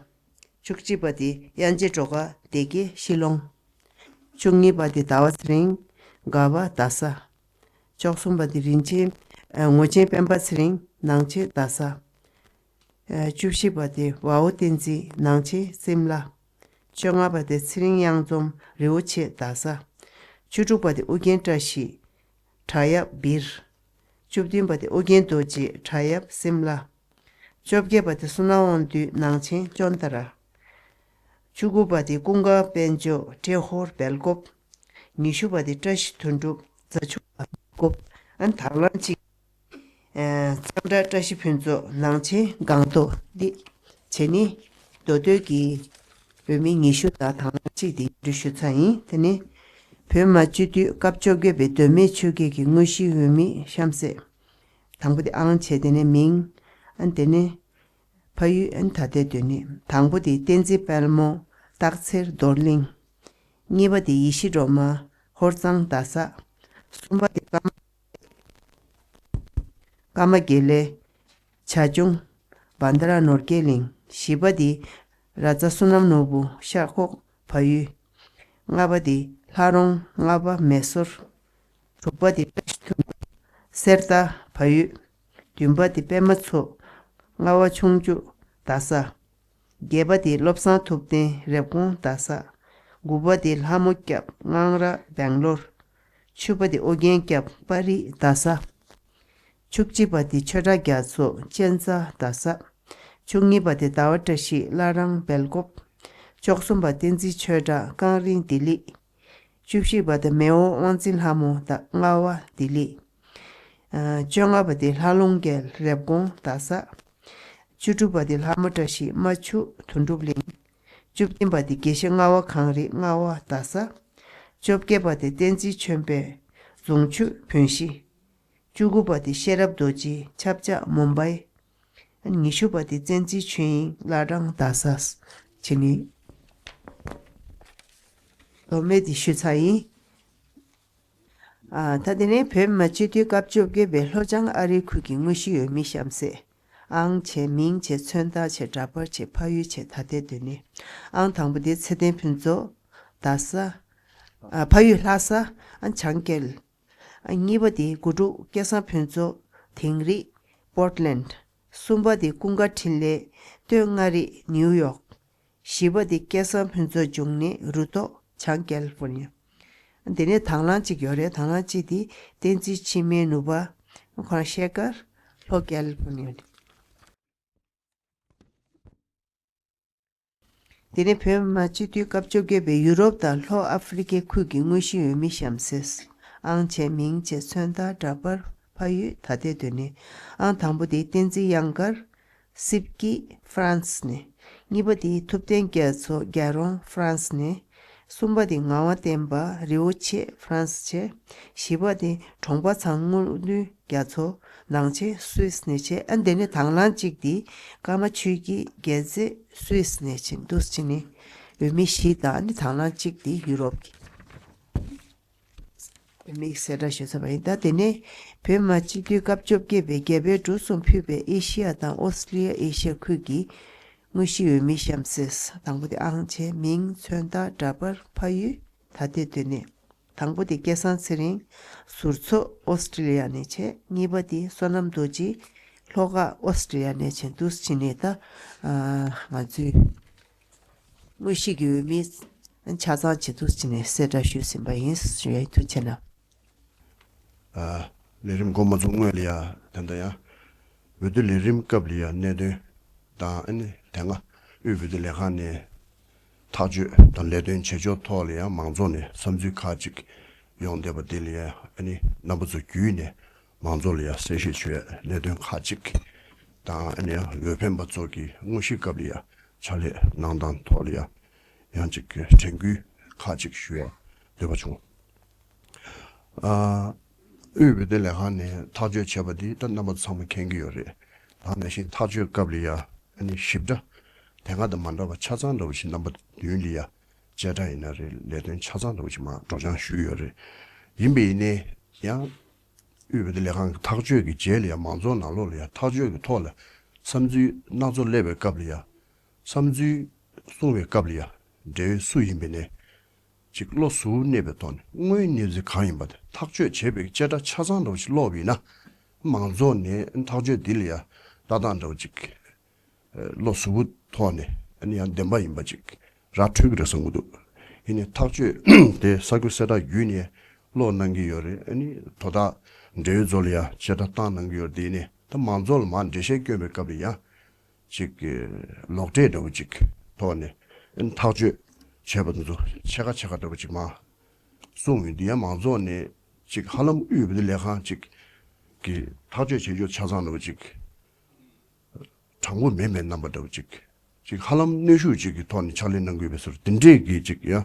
བཅུ་གཅིག་པ་དེ་དབྱངས་ཅན་སྒྲོལ་དཀར་བདེ་དགེ་ཤི་ལོང་། བཅུ་གཉིས་པ་དེ་ཟླ་བ་ཚེ་རིང་དགའ་བ་རྡ་ས། བཅུ་གསུམ་པ་དེ་རིན་ཆེན། ཨ། ངོར་ཆེན་སྤེན་པ་ཚེ་རིང་ནང་ཆེན་རྡ་ས། ཨ། བཅུ་བཞི་པ་དེ་ཝའོ་བསྟན་འཛིན་ནང་ཆེན་སིམ་ལ། བཅོ་ལྔ་པ་དེ་ཚེ་རིང་གཡང་འཛོམས་རི་བོ་ཆེ་རྡ་ས། བཅུ་དྲུག་པ་དེ་ཨོ་རྒྱན་བཀྲ་ཤིས་བྲག་གཡབ་བིར། བཅུ་བདུན་པ་དེ་ཨོ་རྒྱན་རྡོ་རྗེ་བྲག་གཡབ་སིམ་ལ། བཅོ་བརྒྱད་པ་དེ་བསོད་ནམས་དབང་འདུས་ནང་ཆེན་ཅོན་ཏ་ར། བཅུ་དགུ་པ་དེ་ཀུན་དགའ་དཔལ་འབྱོར་ཏྲེ་ཧོར་སྦེལ་ཀོབ། ཉི་ཤུ་པ་དེ་བཀྲ་ཤིས་དོན་གྲུབ་རྫ་ཆུ་སྦེལ་ཀོབ། ཨན་དང་བླངས་གཅིག་ཨ། མཚམས་བྲག་བཀྲ་ཤིས་ཕུན་ཚོགས་ནང་ཆེན་སྒང་ཏོག་འདི་བྱས་ནི་མདོ་སྟོད་ཀྱི་བོད་མི་ཉི་ཤུ་དང་དང་བླངས་གཅིག་དེ་འདི་ཞུ་ཚར་ཡིན། དེ་ནི་བོད་མ་སྤྱི་འཐུས་སྐབས་བཅོ་བརྒྱད་པའི་མདོ་སྨད་ཆོལ་ཁའི་དངོས་གཞིའི་འོས་མི་གཤམ་གསལ། དང་པོ་དེ་ཨང་བྱས། དེ་ནས་མིང་། ཨ། དེ་ནས་ཕ་ཡུལ། ཨ། ད་ལྟའི་སྡོད་གནས། དང་པོ་དེ་བསྟན་འཛིན་དཔལ་མོ་སྟག་འཚེར་རྡོར་གླིང་། གཉིས་པ་དེ་ཡེ་ཤེས་སྒྲོལ་མ་ཧོར་གཙང་རྡ་ས། གསུམ་པ་དེ་ཀརྨ། ཀརྨ་དགེ་ལེགས་བྱ་ཁྱུང་བན་དྷ་ར་ནོར་རྒྱས་གླིང་། བཞི་པ་དེ་ར་ཙ་བསོད་ནམས་ནོར་བུ་ཤར་ཁོག་ཕ་ཡུལ། ལྔ་པ་དེ་ལྷ་རོང་ལྔ་པ་མེ་སོར། དྲུག་པ་དེ་བཀྲ་ཤིས་ཐོན་གསེར་རྟ་ཕ་ཡུལ། བདུན་པ་དེ་པད་མ་མཚོ་ལྔ་པ་ཆུང་ཆུ་རྡ་ས། བརྒྱད་པ་དེ་བློ་བཟང་ཐུབ་བསྟན་རེབ་གོང་རྡ་ས། དགུ་པ་དེ་ལྷ་མོ་སྐྱབས་སྔགས་ར་སྦེང་ལོར། བཅུ་པ་དེ་ཨོ་རྒྱན་སྐྱབས་པ་རི་རྡ་ས། བཅུ་གཅིག་པ་དེ་ཆོས་གྲགས་རྒྱ་མཚོ་གཅན་ཚ་རྡ་ས། བཅུ་གཉིས་པ་དེ་ཟླ་བ་བཀྲ་ཤིས་བླ་བྲང་སྦེལ་ཀོབ། བཅུ་གསུམ་པ་བསྟན་འཛིན་ཆོས་གྲགས་རྐང་རིང་ལྡི་ལི། བཅུ་བཞི་པ་དེ་མེའོ་དབང་འཛིན་ལྷ་མོ་ད་རྔ་བ་ལྡི་ལི། ཨ། བཅོ་ལྔ་པ་དེ་ལྷ་ལུང་རྒྱལ་རེབ་གོང་རྡ་ས། བཅུ་དྲུག་པ་དེ་ལྷ་མོ་བཀྲ་ཤིས་རྨ་ཆུ་དོན་གྲུབ་གླིང་། བཅུ་བདུན་པ་དེ་དགེ་བཤེས་ལྔ་པ་གངས་རི་རྔ་བ་རྡ་ས། བཅོ་བརྒྱད་པ་དེ་བསྟན་འཛིན་ཆོས་འཕེལ་རྫོང་ཆུ་བོན་གཞི། བཅུ་དགུ་པ་དེ་ཤེས་རབ་རྡོ་རྗེ་ཆབ་ཆ་མུམ་བྷའི། ཉི་ཤུ་པ་དེ་བསྟན་འཛིན་ཆོས་དབྱིངས་བླ་བྲང་རྡ་ས། བྱས་ནི་མདོ་སྨད་དེ་ཞུས་ཚར་ཡིན། ཨ། ད་དེ་ནས་བོད་མི་མང་སྤྱི་འཐུས་སྐབས་བཅོ་བརྒྱད་པའི་ལྷོ་བྱང་ཨ་རིའི་ཁུལ་གྱི་དངོས་གཞིའི་འོས་མི་གཤམ་གསལ། ཨང་བྱས། མིང་བྱས། མཚོན་རྟགས་བྱས། འདྲ་པར་བྱས། ཕ་ཡུལ་བྱས། ད་ལྟའི་སྡོད་གནས། ཨང་དང་པོ་དེ་ཚེ་བརྟན་ཕུན་ཚོགས་རྡ་ས། ཨ། ཕ་ཡུལ་ལྷ་ས། ཨ། བྱང་རྒྱལ། ཨ། གཉིས་པ་དེ་དགུ་ཕྲུག་སྐལ་བཟང་ཕུན་ཚོགས་དིང་རི་པོར་ཊི་ལེན་ཌི། གསུམ་པ་དེ་ཀུན་དགའ་འཕྲིན་ལས་སྟོད་མངའ་རིས་ནིའུ་ཡོག་བཞི་པ་དེ་སྐལ་བཟང་ཕུན་ཚོགས་འབྱུང་གནས་རུ་ཐོག་བྱང་ཀལ་ཧྥོར་ནི་ཡ། དེ་ནས་དང་བླངས་གཅིག་ཡོད་རེད། དང་བླངས་གཅིག་དེ་བསྟན་འཛིན་འཆི་མེད་ནུས་པ། ཁོ་རང་ཤེལ་དཀར་ལྷོ་ཀལ་ཧྥོར་ནི་ཡ་རེད། དེ་ནས་བོད་མི་མང་སྤྱི་འཐུས་སྐབས་བཅོ་བརྒྱད་པའི་ཡུ་རོབ་དང་ལྷོ་ཨ་ཧྥེ་རི་ཁའི་ཁུལ་གྱི་དངོས་གཞིའི་འོས་མི་གཤམ་གསལ། ཨང་བྱས། མིང་བྱས། མཚོན་རྟགས། འདྲ་པར། ཕ་ཡུལ། ད་ལྟའི་སྡོད་གནས། ཨང་དང་པོ་དེ་བསྟན་འཛིན་གཡང་དཀར་སིབ་ཀི་ཧྥ་རན་སི་ནས། གཉིས་པ་དེ་ཐུབ་བསྟན་རྒྱ་མཚོ་རྒྱལ་རོང་ཧྥ་རན་སི་ནས། གསུམ་པ་དེ་ངག་དབང་བསྟན་པ་རི་བོ་ཆེ་ཧྥ་རན་སི་བྱས། བཞི་པ་དེ་གྲོང་པ་ཚང་དངོས་གནས་རྒྱ་མཚོ་ནང་ཆེན་སུད་སི་ནས་བྱས། ཨ། འདི་ནས་དང་བླངས་གཅིག་དེ་ཀརྨ་ཆོས་སྐྱིད་རྒྱལ་མཚན་སུད་སི་ནས་བྱས། འདུག་སེ་བྱས་ནས་འོས་མི་བཞི་དང་ཨ་ནི་དང་བླངས་གཅིག་དེ་ཡུ་རོབ་ཀྱི་འོས་མི་གསལ་བསྒྲགས་ཞུས་ཚར་བ་ཡིན། ད་དེ་ནས་བོད་མི་མང་སྤྱི་འཐུས་སྐབས་བཅོ་བརྒྱད་པའི་རྒྱ་བལ་འབྲུག་གསུམ་ཕུད་པའི་ཨེ་ཤི་ཡ་དང་ཨོ་སི་ཀྲི་ལི་ཡ་ཨེ་ཤི་ཡ་ཁུལ་གྱི་དངོས་གཞིའི་འོས་མི་གཤམ་གསལ། དང་པོ་དེ་ཨང་བྱས། མིང་། མཚོན་རྟགས། འདྲ་པར། ཕ་ཡུལ། ད་ལྟའི་སྡོད་གནས། དང་པོ་དེ་སྐལ་བཟང་ཚེ་རིང་ཟུར་ཚོགས་ཨོ་སི་ཀྲི་ལི་ཡ་ནས་བྱས། གཉིས་པ་དེ་བསོད་ནམས་རྡོ་རྗེ་ལྷོ་ཁ་ཨོ་སི་ཀྲི་ལི་ཡ་ནས་བྱས། འདུག་སེ་བྱས་ནས་ད་ཨ་ང་ཚོའི་དངོས་གཞི་གི་འོས་མི་ཆ་ཚང་བྱས། འདུག་སེ་བྱས་ནས་གསལ་བསྒྲགས་ཞུས་ཟིན་པ་ཡིན། ཞུ་ཡ་ཡིན། ཐུགས་རྗེ་གནང་། ཨ། ལས་རིམ་འགོ་མ་ཚུགས་སྔོན་ལ་ཡ་ད་ལྟ་ཡ་འོས་བསྡུ་ལས་རིམ་སྐབས་ལ་ཡ་གནད་དོན་དང་། ཨ་ནི་དེ་སྔ་དབུས་འོས་བསྡུ་ལས་ཁང་ནས་ཐག་གཅོད་དང་ལས་དོན་བྱེད་ཕྱོགས་ཐོག་ལ་ཡ་མང་ཚོགས་ནས་བསམ་ཚུལ་ཁག་ཅིག་ཡོང་བསྡད་པ་དེ་ལ་ཡ། ཨ་ནི་རྣམ་པ་ཚོ་བརྒྱུད་ནས་མང་ཚོགས་ལ་ཡ་གསལ་བཤད་ཞུ་ཡ་གནད་དོན་ཁག་ཅིག་དང་། ཨ་ནི་འོས་འཕེན་པ་ཚོ་གི་དངོས་གཞི་སྐབས་ལ་ཡ་ཕྱག་ལས་གནང་སྟངས་ཐོག་ལ་ཡ་ཡང་ཅིག་དྲན་སྐུལ་ཁག་ཅིག་ཞུ་ཡ་འདོད་པ་བྱུང་། ཨ། དབུས་འོས་བསྡུ་ལས་ཁང་ནས་ཐག་གཅོད་བྱས་པ་འདི་ད་རྣམ་པ་ཚང་མ་མཁྱེན་གྱི་ཡོད་རེད། ད་ནང་བཞིན་ཐག་གཅོད་སྐབས་ལ་ཡ་ཨ་ནི་ཞིབ་ཕྲ་དེ་སྔ་དང་མ་འདྲ་བ་ཆ་ཚང་འདྲ་བོ་ཞིག་རྣམ་པ་མདུན་ལ་ཡ་བཅད་ཁྲ་ཡིན་ན་རེད། ལས་དོན་ཆ་ཚང་འདྲ་བོ་ཞིག་མར་སྒྲོག་སྦྱང་ཞུས་ཡོད་རེད། ཡིན་པ་ཡིན་ནའི་ཡང་དབུས་འོས་བསྡུ་ལས་ཁང་གི་ཐག་གཅོད་ཀྱི་རྗེས་ལ་ཡ་མང་ཚོགས་ནང་ལོགས་ལ་ཡ་ཐག་གཅོད་ཀྱི་ཐོག་ལ་བསམ་ཚུལ་སྣ་ཚོགས་སླེབས་པའི་སྐབས་ལ་ཡ་བསམ་ཚུལ་གསུང་བའི་སྐབས་ལ་ཡ་འབྲེལ་ཡོད་སུ་ཡིན་པ་ནས་ཅིག་བློ་གཟུ་བོར་གནས་པའི་ཐོག་ནས་དངོས་ཡོད་གནས་ཚུལ་གང་ཡིན་པ་དེ་ཐག་གཅོད་བྱེད་པའི་བཅད་ཁྲ་ཆ་ཚང་འདྲ་བོ་ཞིག་ཀློག་པ་ཡིན་ན། མང་ཚོགས་ནས་ཐག་གཅོད་འདི་ལ་ཡ་ལྟ་སྟངས་འདྲ་བོ་ཅིག་བློ་གཟུ་བོའི་ཐོག་ནས་ཨ་ནི་ཡང་བདེན་པ་ཡིན་པ་ཅིག་ར་འཕྲོད་ཀྱི་རེད་བསམ་གྱི་འདུག་ཡིན་ནའི་ཐག་གཅོད་དེ་ས་ཁུལ་གསལ་བསྒྲགས་བརྒྱུད་ནས་ཀློག་གནང་གི་ཡོད་རེད། ཨ་ནི་དོ་བདག་འབྲེལ་ཡོད་ཚོ་ལ་ཡ་བཅད་ཁྲ་བཏང་གནང་གི་ཡོད་རེད། དེ་ནས་ད་མང་ཚོགས་ལ་མར་འགྲེལ་བཤད་སྐྱོན་པའི་སྐབས་ལ་ཡང་ཅིག་གི་ལོག་འགྲེལ་འདྲ་བོ་ཅིག་ཐོག་ནས་ཨ་ནི་ཐག་གཅོད་བྱས་པ་དེ་ཚོ་ཕྱེད་ཀ་ཕྱེད་ཀ་འདྲ་བོ་ཅིག་མར་གསུངས་ཡོད་དུས། ཡང་མང་ཚོགས་ནས་ཅིག་ཧ་ལམ་དབུས་འོས་བསྡུ་ལས་ཁང་ཅིག་གི་ཐག་གཅོད་བྱེད་ཕྱོགས་ཆ་ཚང་འདྲ་བོ་ཅིག་དྲང་པོ་མེད་པའི་རྣམ་པ་འདྲ་བོ་ཅིག་ཅིག་ཧ་ལམ་གནོན་ཤུགས་ཅིག་གི་ཐོག་ནས་ཕྱག་ལས་གནང་དགོས་པའི་ཟུར་དེ་འདྲས་ཀྱི་ཅིག་ཡང་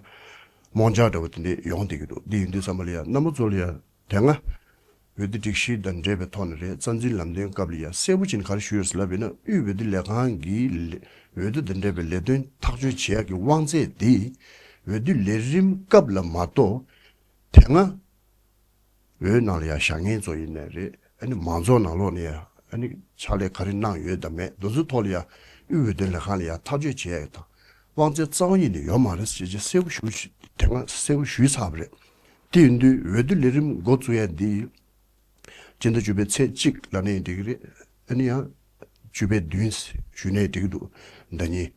རྨོངས་འཆར་འདྲ་བོ་དེ་འདྲས་ཡོང་བསྡད་ཀྱི་འདུག་འདི་ཡིན་དུས་ཙམ་པ་ལ་ཡ་རྣམ་པ་ཚོ་ལ་ཡ་དེ་སྔ་འོས་བསྡུ་སྒྲིག་གཞི་དང་འབྲེལ་བའི་ཐོག་ནས་རེད། རྩ་འཛིན་ལམ་སྟོན་སྐབས་ལ་ཡ་གསལ་པོ་ཅིག་ག་རེ་ཞུས་ཡོད་ཟེར་ལབ་ཡིན་ན། དབུས་འོས་བསྡུ་ལས་ཁང་གིས་ལས་འོས་བསྡུ་དང་འབྲེལ་བའི་ལས་དོན་ཐག་གཅོད་བྱེད་ཡག་གི་དབང་ཚད་དེ་འོས་བསྡུ་ལས་རིམ་སྐབས་ལ་མ་གཏོགས་དེ་སྔ་འོས་ནང་ལ་ཡ་བཞག་མཁན་ཚོ་ཡིན་ནའི་རེད། ཨ་ནི་མང་ཚོགས་ནང་ལོགས་ནས་ཡ་ཨ་ནི་ཕྱག་ལས་ག་རེ་གནང་ཡོད་དང་མེད་དེ་ཚོའི་ཐོག་ལ་ཡ་དབུས་འོས་བསྡུ་ལས་ཁང་ལ་ཡ་ཐག་གཅོད་བྱེད་ཡག་དང་དབང་ཚད་རྩ་བ་ཉིད་ནས་ཡོད་མ་རེད་ཅེས་ཅེས་གསལ་པོ་ཞུ་དེ་སྔ་གསལ་པོ་ཞུས་ཚར་བ་རེད། དེ་ཡིན་དུས་འོས་བསྡུ་ལས་རིམ་འགོ་བཙུགས་ཡ་འདི་སྤྱི་ཟླ་བཅུ་པའི་ཚེས་གཅིག་ལབ་ན་ཡང་འགྲིག་གི་རེད། ཨ་ནི་ཡང་བཅུ་པའི་བདུན་ཞུས་ན་ཡང་འགྲིག་གི་འདུག་ཟླ་ཉིན།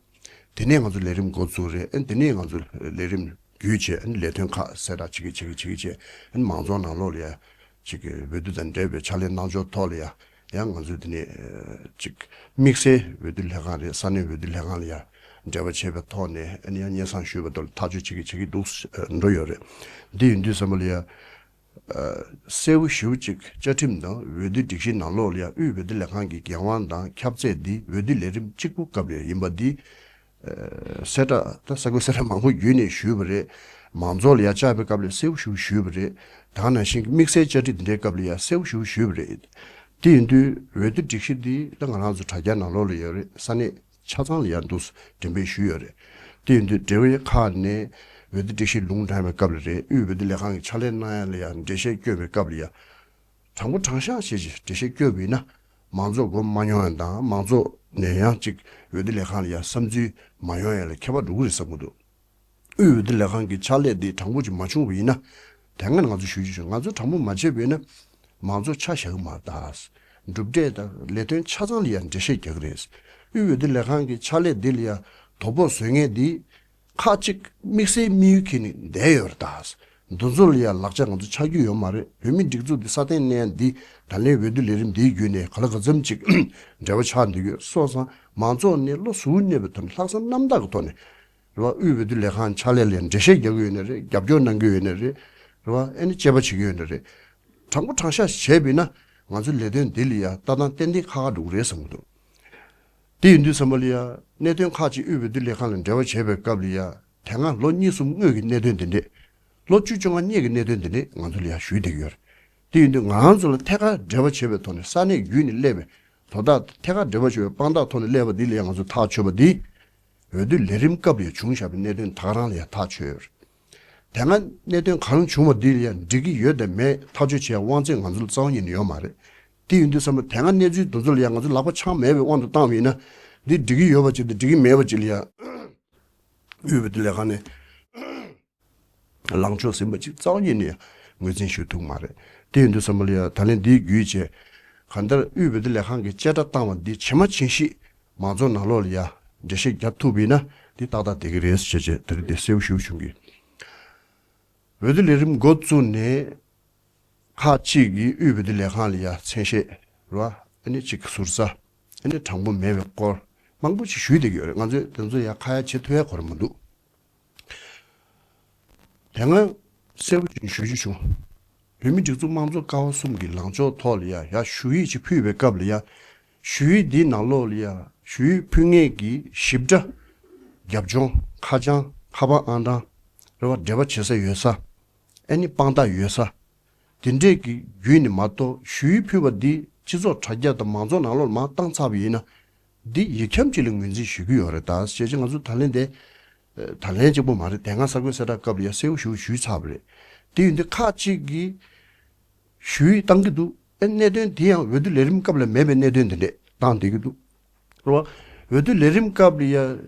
དེ་ནས་ང་ཚོ་ལས་རིམ་འགོ་བཙུགས་རེད། ཨ་ནི་དེ་ནས་ང་ཚོ་ལས་རིམ་བརྒྱུད་བྱས་ཨ་ནི་ལས་དོན་ཁག་གསལ་བསྒྲགས་བྱེད་ཀྱི་བྱེད་ཀྱི་བྱེད་ཀྱི་བྱས། ཨ་ནི་མང་ཚོགས་ནང་ལོགས་ལ་ཡ་ཅིག་གི་འོས་བསྡུ་དང་འབྲེལ་བའི་ཕྱག་ལས་གནང་ཕྱོགས་ཐོག་ལ་ཡ་ཡང་ང་ཚོས་དེ་ནས་ཅིག་དམིགས་བསལ་འོས་བསྡུ་ལྷན་ཁང་རེད། ས་གནས་འོས་བསྡུ་ལྷན་ཁང་ལ་ཡ་འབྲེལ་བ་བྱས་པའི་ཐོག་ནས་ཨ་ནི་ཡང་སྙན་སེང་ཞུས་པ་ཐོག་ལ་ཐག་གཅོད་བྱེད་ཀྱི་བྱེད་ཀྱི་འདུག་འགྲོ་ཡོད་རེད། འདི་ཡིན་དུས་ཙམ་པ་ལ་ཡ། གསལ་པོ་ཞེ་པོ་ཅིག་བཅའ་ཁྲིམས་དང་འོས་བསྡུ་སྒྲིག་གཞི་ནང་ལོགས་ལ་ཡང་དབུས་འོས་བསྡུ་ལས་ཁང་གི་འགན་དབང་དང་ཁྱབ་ཚད་འདི་འོས་བསྡུ་ལས་རིམ་གཅིག་པུ་སྐབས་ལ་ཡིན་པ་འདི་གསལ་བསྒྲགས་ད་ས་ཁུལ་གསལ་བསྒྲགས་མང་པོ་བརྒྱུད་ནས་ཞུས་པ་རེད། མང་ཚོགས་ལ་ཡང་བཅར་བའི་སྐབས་ལ་གསལ་པོ་ཞེ་པོ་ཞུས་པ་རེད། ད་ནང་བཞིན་དམིགས་བསལ་བཅའ་ཁྲིམས་འདི་འདྲའི་སྐབས་ལ་ཡང་གསལ་པོ་ཞེ་པོ་ཞུས་པ་རེད། དེ་ཡིན་དུས་འོས་བསྡུ་སྒྲིག་གཞི་འདི་ད་ང་རང་ཚོ་དྲ་རྒྱ་ནང་ལོགས་ལ་ཡོད་རེད། ས་གནས་ཆ་ཚང་ལ་ཡང་འདུག་འགྲེམས་སྤེལ་ཞུས་ཡོད་རེད། དེ་ཡིན་དུས་འབྲེལ་ཡོད་ཁག་ནས་འོས་བསྡུ་སྒྲིག་གཞི་ལུང་དྲངས་པའི་སྐབས་ལ་རེད། དབུས་འོས་བསྡུ་ལས་ཁང་གི་ཕྱག་ལས་གནང་ཡ་ལ་ཡང་འགྲེལ་བཤད་བསྐྱོན་པའི་སྐབས་ལ་ཡང་དྲང་པོ་དྲང་བཞག་བྱས་ཅིག་འགྲེལ་བཤད་བསྐྱོན་པ་ཡིན་ན་མང་ཚོགས་མགོ་མ་མྱོང་ཡ་དང་མང་ཚོགས་ནས་ཡང་ཅིག་འོས་བསྡུ་ལས་ཁང་ལ་ཡང་བསམ་ཚུལ་མ་ཡོང་ཡ་ལ་ཁྱད་པར་འགྲོ་གི་རེད་བསམ་གྱི་འདུག་དབུས་འོས་བསྡུ་ལས་ཁང་གི་ཕྱག་ལས་འདི་དྲང་པོ་ཅིག་མ་བྱུང་བ་ཡིན་ན། དེ་སྔ་ང་ཚོ་ཞུ་རྒྱུ་བྱུང་ང་ཚོ་དྲང་པོ་མ་བྱས་པ་ཡིན་ན། མང་ཚོགས་ཆ་བཞག་གི་མ་རེད་ད། གྲུབ་འབྲས་དང་ལས་དོན་ཆ་ཚང་ལ་ཡང་འགྲེལ་བཤད་རྒྱག་གི་རེད། དབུས་འོས་བསྡུ་ལས་ཁང་གི་ཕྱག་ལས་འདི་ལ་ཡང་དོ་ཕོག་བཟོ་མཁན་འདི་ཁག་ཅིག་དམིགས་བསལ་དམིགས་ཡུལ་འཁྱེར་ནས་བསྡད་ཡོད་རེད་ད། འདི་ཚོ་ལ་ཡང་ལག་ཆ་ང་ཚོ་ཆགས་རྒྱུ་ཡོད་མ་རེད། བོད་མིའི་སྒྲིག་འཛུགས་འདི་སྲ་བརྟན་གནས་ཡ་འདི་ད་ལན་འོས་བསྡུ་ལས་རིམ་འདིའི་བརྒྱུད་ནས་ག་ལ་ག་ཙམ་ཅིག་འབྲེལ་བ་ཆགས་འདུག་ཡོད་སོང་ཙང་མང་ཚོགས་ནས་བློ་གཟུ་བོར་གནས་པའི་ཐོག་ནས་ལྷག་བསམ་རྣམ་དག་གི་ཐོག་ནས། རེད་བ། དབུས་འོས་བསྡུ་ལས་ཁང་ཕྱག་ལས་ལ་འགྲེལ་བཤད་རྒྱག་གི་ཡོད་ན་རེད། རྒྱབ་སྐྱོར་གནང་གི་ཡོད་ན་རེད། རེད་བ། ཨ་ནི་དཔྱད་པ་བྱེད་ཀྱི་ཡོད་ན་རེད། དྲང་པོ་དྲང་བཞག་བྱས་པ་ཡིན་ན་ང་ཚོའི་ལས་དོན་འདི་ལ་ཡ་ལྟ་སྟངས་ཏན་ཏན་ཁག་ཁག་འགྲོ་གི་རེད་བསམ་གྱི་འདུག་དེ་ཡིན་དུས་ཙམ་པ་ལ་ཡ་གནད་དོན་ཁག་ཅིག་དབུས་འོས་བསྡུ་ལས་ཁང་ལ་འབྲེལ་བ་བྱས་པའི་སྐབས་ལ་ཡ་དེ་སྔ་ལོ་གཉིས་གསུམ་སྔོན་གྱི་གནད་དོན་འདི་འདྲས། ལོ་བཅུ་བཅོ་ལྔ་སྔོན་གྱི་གནད་དོན་འདི་འདྲས་ང་ཚོ་ལ་ཡ་ཞུས་བསྡད་ཀྱི་ཡོད་རེད། དེ་ཡིན་དུས་ང་རང་ཚོ་ལ་ཐད་ཀར་འབྲེལ་བ་བྱས་པའི་ཐོག་ནས་ས་གནས་བརྒྱུད་ནས་སླེབས་པའི་དོ་བདག་ཐད་ཀར་འབྲེལ་བ་བྱས་པའི་དཔང་རྟགས་ཐོག་ནས་སླེབས་པ་འདི་ལ་ཡ་ང་ཚོ་ཐག་ཆོད་པ་འདི། འོས་བསྡུ་ལས་རིམ་སྐབས་ལ་ཡང་བྱུང་བཞག་པའི་གནད་དོན་ད་ག་རང་ལ་ཡང་ཐག་ཆོད་ཡོད་རེད། དེ་སྔ་གནད་དོན་གང་བྱུང་བ་འདི་ལ་ཡང་འགྲིག་གི་ཡོད་དམ་མེད་ཐག་གཅོད་བྱེད་ཡ་དབང་ཚད་ང་ཚོ་ལ་རྩ་བ་ཉིད་ནས་ཡོད་མ་རེད། དེ་ཡིན་དུས་ཙམ་པ་དེ་སྔ་གནས་ཚུལ་དེ་ཚོ་ལ་ཡང་ང་ཚོ་ལག་པ་འཆང་མེད་པའི་དབང་དུ་བཏང་བ་ཡིན་ན། འདི་འགྲིག་གི་ཡོད་པ་ཅིག་དང་འགྲིག་གི་མེད་པ་ཅིག་ལ་ཡང་། དབུས་འོས་བསྡུ་ལས་ཁང་ནས་ལངས་ཕྱོགས་ཟིན་པ་ཅིག་རྩ་བ་ཉིད་ནས་ངོས་འཛིན་ཞུ་ཐུབ་མ་རེད། དེ་ཡིན་དུས་ཙམ་པ་ལ་ཡང་ད་ལན་འདིའི་བརྒྱུད་བྱས། གང་ལྟར་དབུས་འོས་བསྡུ་ལས་ཁང་གིས་བཅད་ཁྲ་བཏང་བ་འདི་ཇི་མ་ཇི་བཞིན་མང་ཚོགས་ནང་ལོགས་ལ་ཡ་འགྲེལ་བཤད་རྒྱག་ཐུབ་པ་ཡིན་ན་འདི་ཏག་ཏག་བསྡད་ཀྱི་རེད་ཟེར་བྱས་བྱས་ད་རེས་འདི་གསལ་པོ་ཞེ་པོ་བྱུང་གི། འོས་བསྡུ་ལས་རིམ་འགོ་བཙུགས་ནས་ཁག་ཅིག་གིས་དབུས་འོས་བསྡུ་ལས་ཁང་ལ་ཡ་མཚན་ཤས་རེད་བ། ཨ་ནི་གཅིག་ཟུར་ཟ། ཨ་ནི་དྲང་པོ་མེད་པའི་སྐོར་མང་པོ་ཞིག་ཞུས་བསྡད་ཀྱི་ཡོད་རེད། ང་ཚོས་དེ་ཚོ་ཡ་ཁ་ཡ་བྱེད་ཐུབ་ཡ་གོ་རེ་མི་འདུག་དེ་སྔ་གསལ་པོ་ཅིག་ཞུ་རྒྱུ་བྱུང་། བོད་མི་སྒྲིག་འཛུགས་དམངས་གཙོ་ཀ་བ་གསུམ་གྱི་ལངས་ཕྱོགས་ཐོག་ལ་ཡ་ཡ་ཞུ་ཡིག་ཅིག་ཕུལ་བའི་སྐབས་ལ་ཡ། ཞུ་ཡིག་འདིའི་ནང་ལོགས་ལ་ཡ་ཞུ་ཡིག་ཕུལ་མཁན་གྱི་ཞིབ་ཕྲ་རྒྱབ་ལྗོངས་ཁ་བྱང་ཁ་པར་ཨང་གྲངས་རེད་བ། འབྲེལ་བ་བྱེད་ས་ཡོད་ས། ཨ་ནི་དཔང་རྟགས་ཡོད་ས། དེ་འདྲས་ཀྱི་བརྒྱུད་ནས་མ་གཏོགས་ཞུ་ཡིག་ཕུལ་བ་འདི་སྤྱི་ཚོགས་དྲ་རྒྱ་དང་མང་ཚོགས་ནང་ལོགས་ལ་མར་བཏང་ཚར་བ་ཡིན་ན། འདི་ཡིག་ཁྱབ་ཅིག་ལ་ངོས་འཛིན་ཞུ་གི་ཡོད་རེད། ད་བྱས་ཙང་ང་ཚོ་ད་ལན་དེ་ད་ལན་གཅིག་པོ་མ་རེད། དེ་སྔ་གསར་འགོད་གསལ་བསྒྲགས་སྐབས་ལ་ཡང་གསལ་པོ་ཞེ་པོ་ཞུས་ཚར་བ་རེད། དེ་ཡིན་དུས་ཁག་ཅིག་གིས་ཞུ་ཡིག་བཏང་གི་འདུག་ཨེ་གནད་དོན་དེ་ཡང་འོས་བསྡུ་ལས་རིམ་སྐབས་ལ་མེད་པའི་གནད་དོན་དེ་འདྲས་བཏང་བསྡད་ཀྱི་འདུག་རེད་བ། འོས་བསྡུ་ལས་རིམ་སྐབས་ལ་ཡང་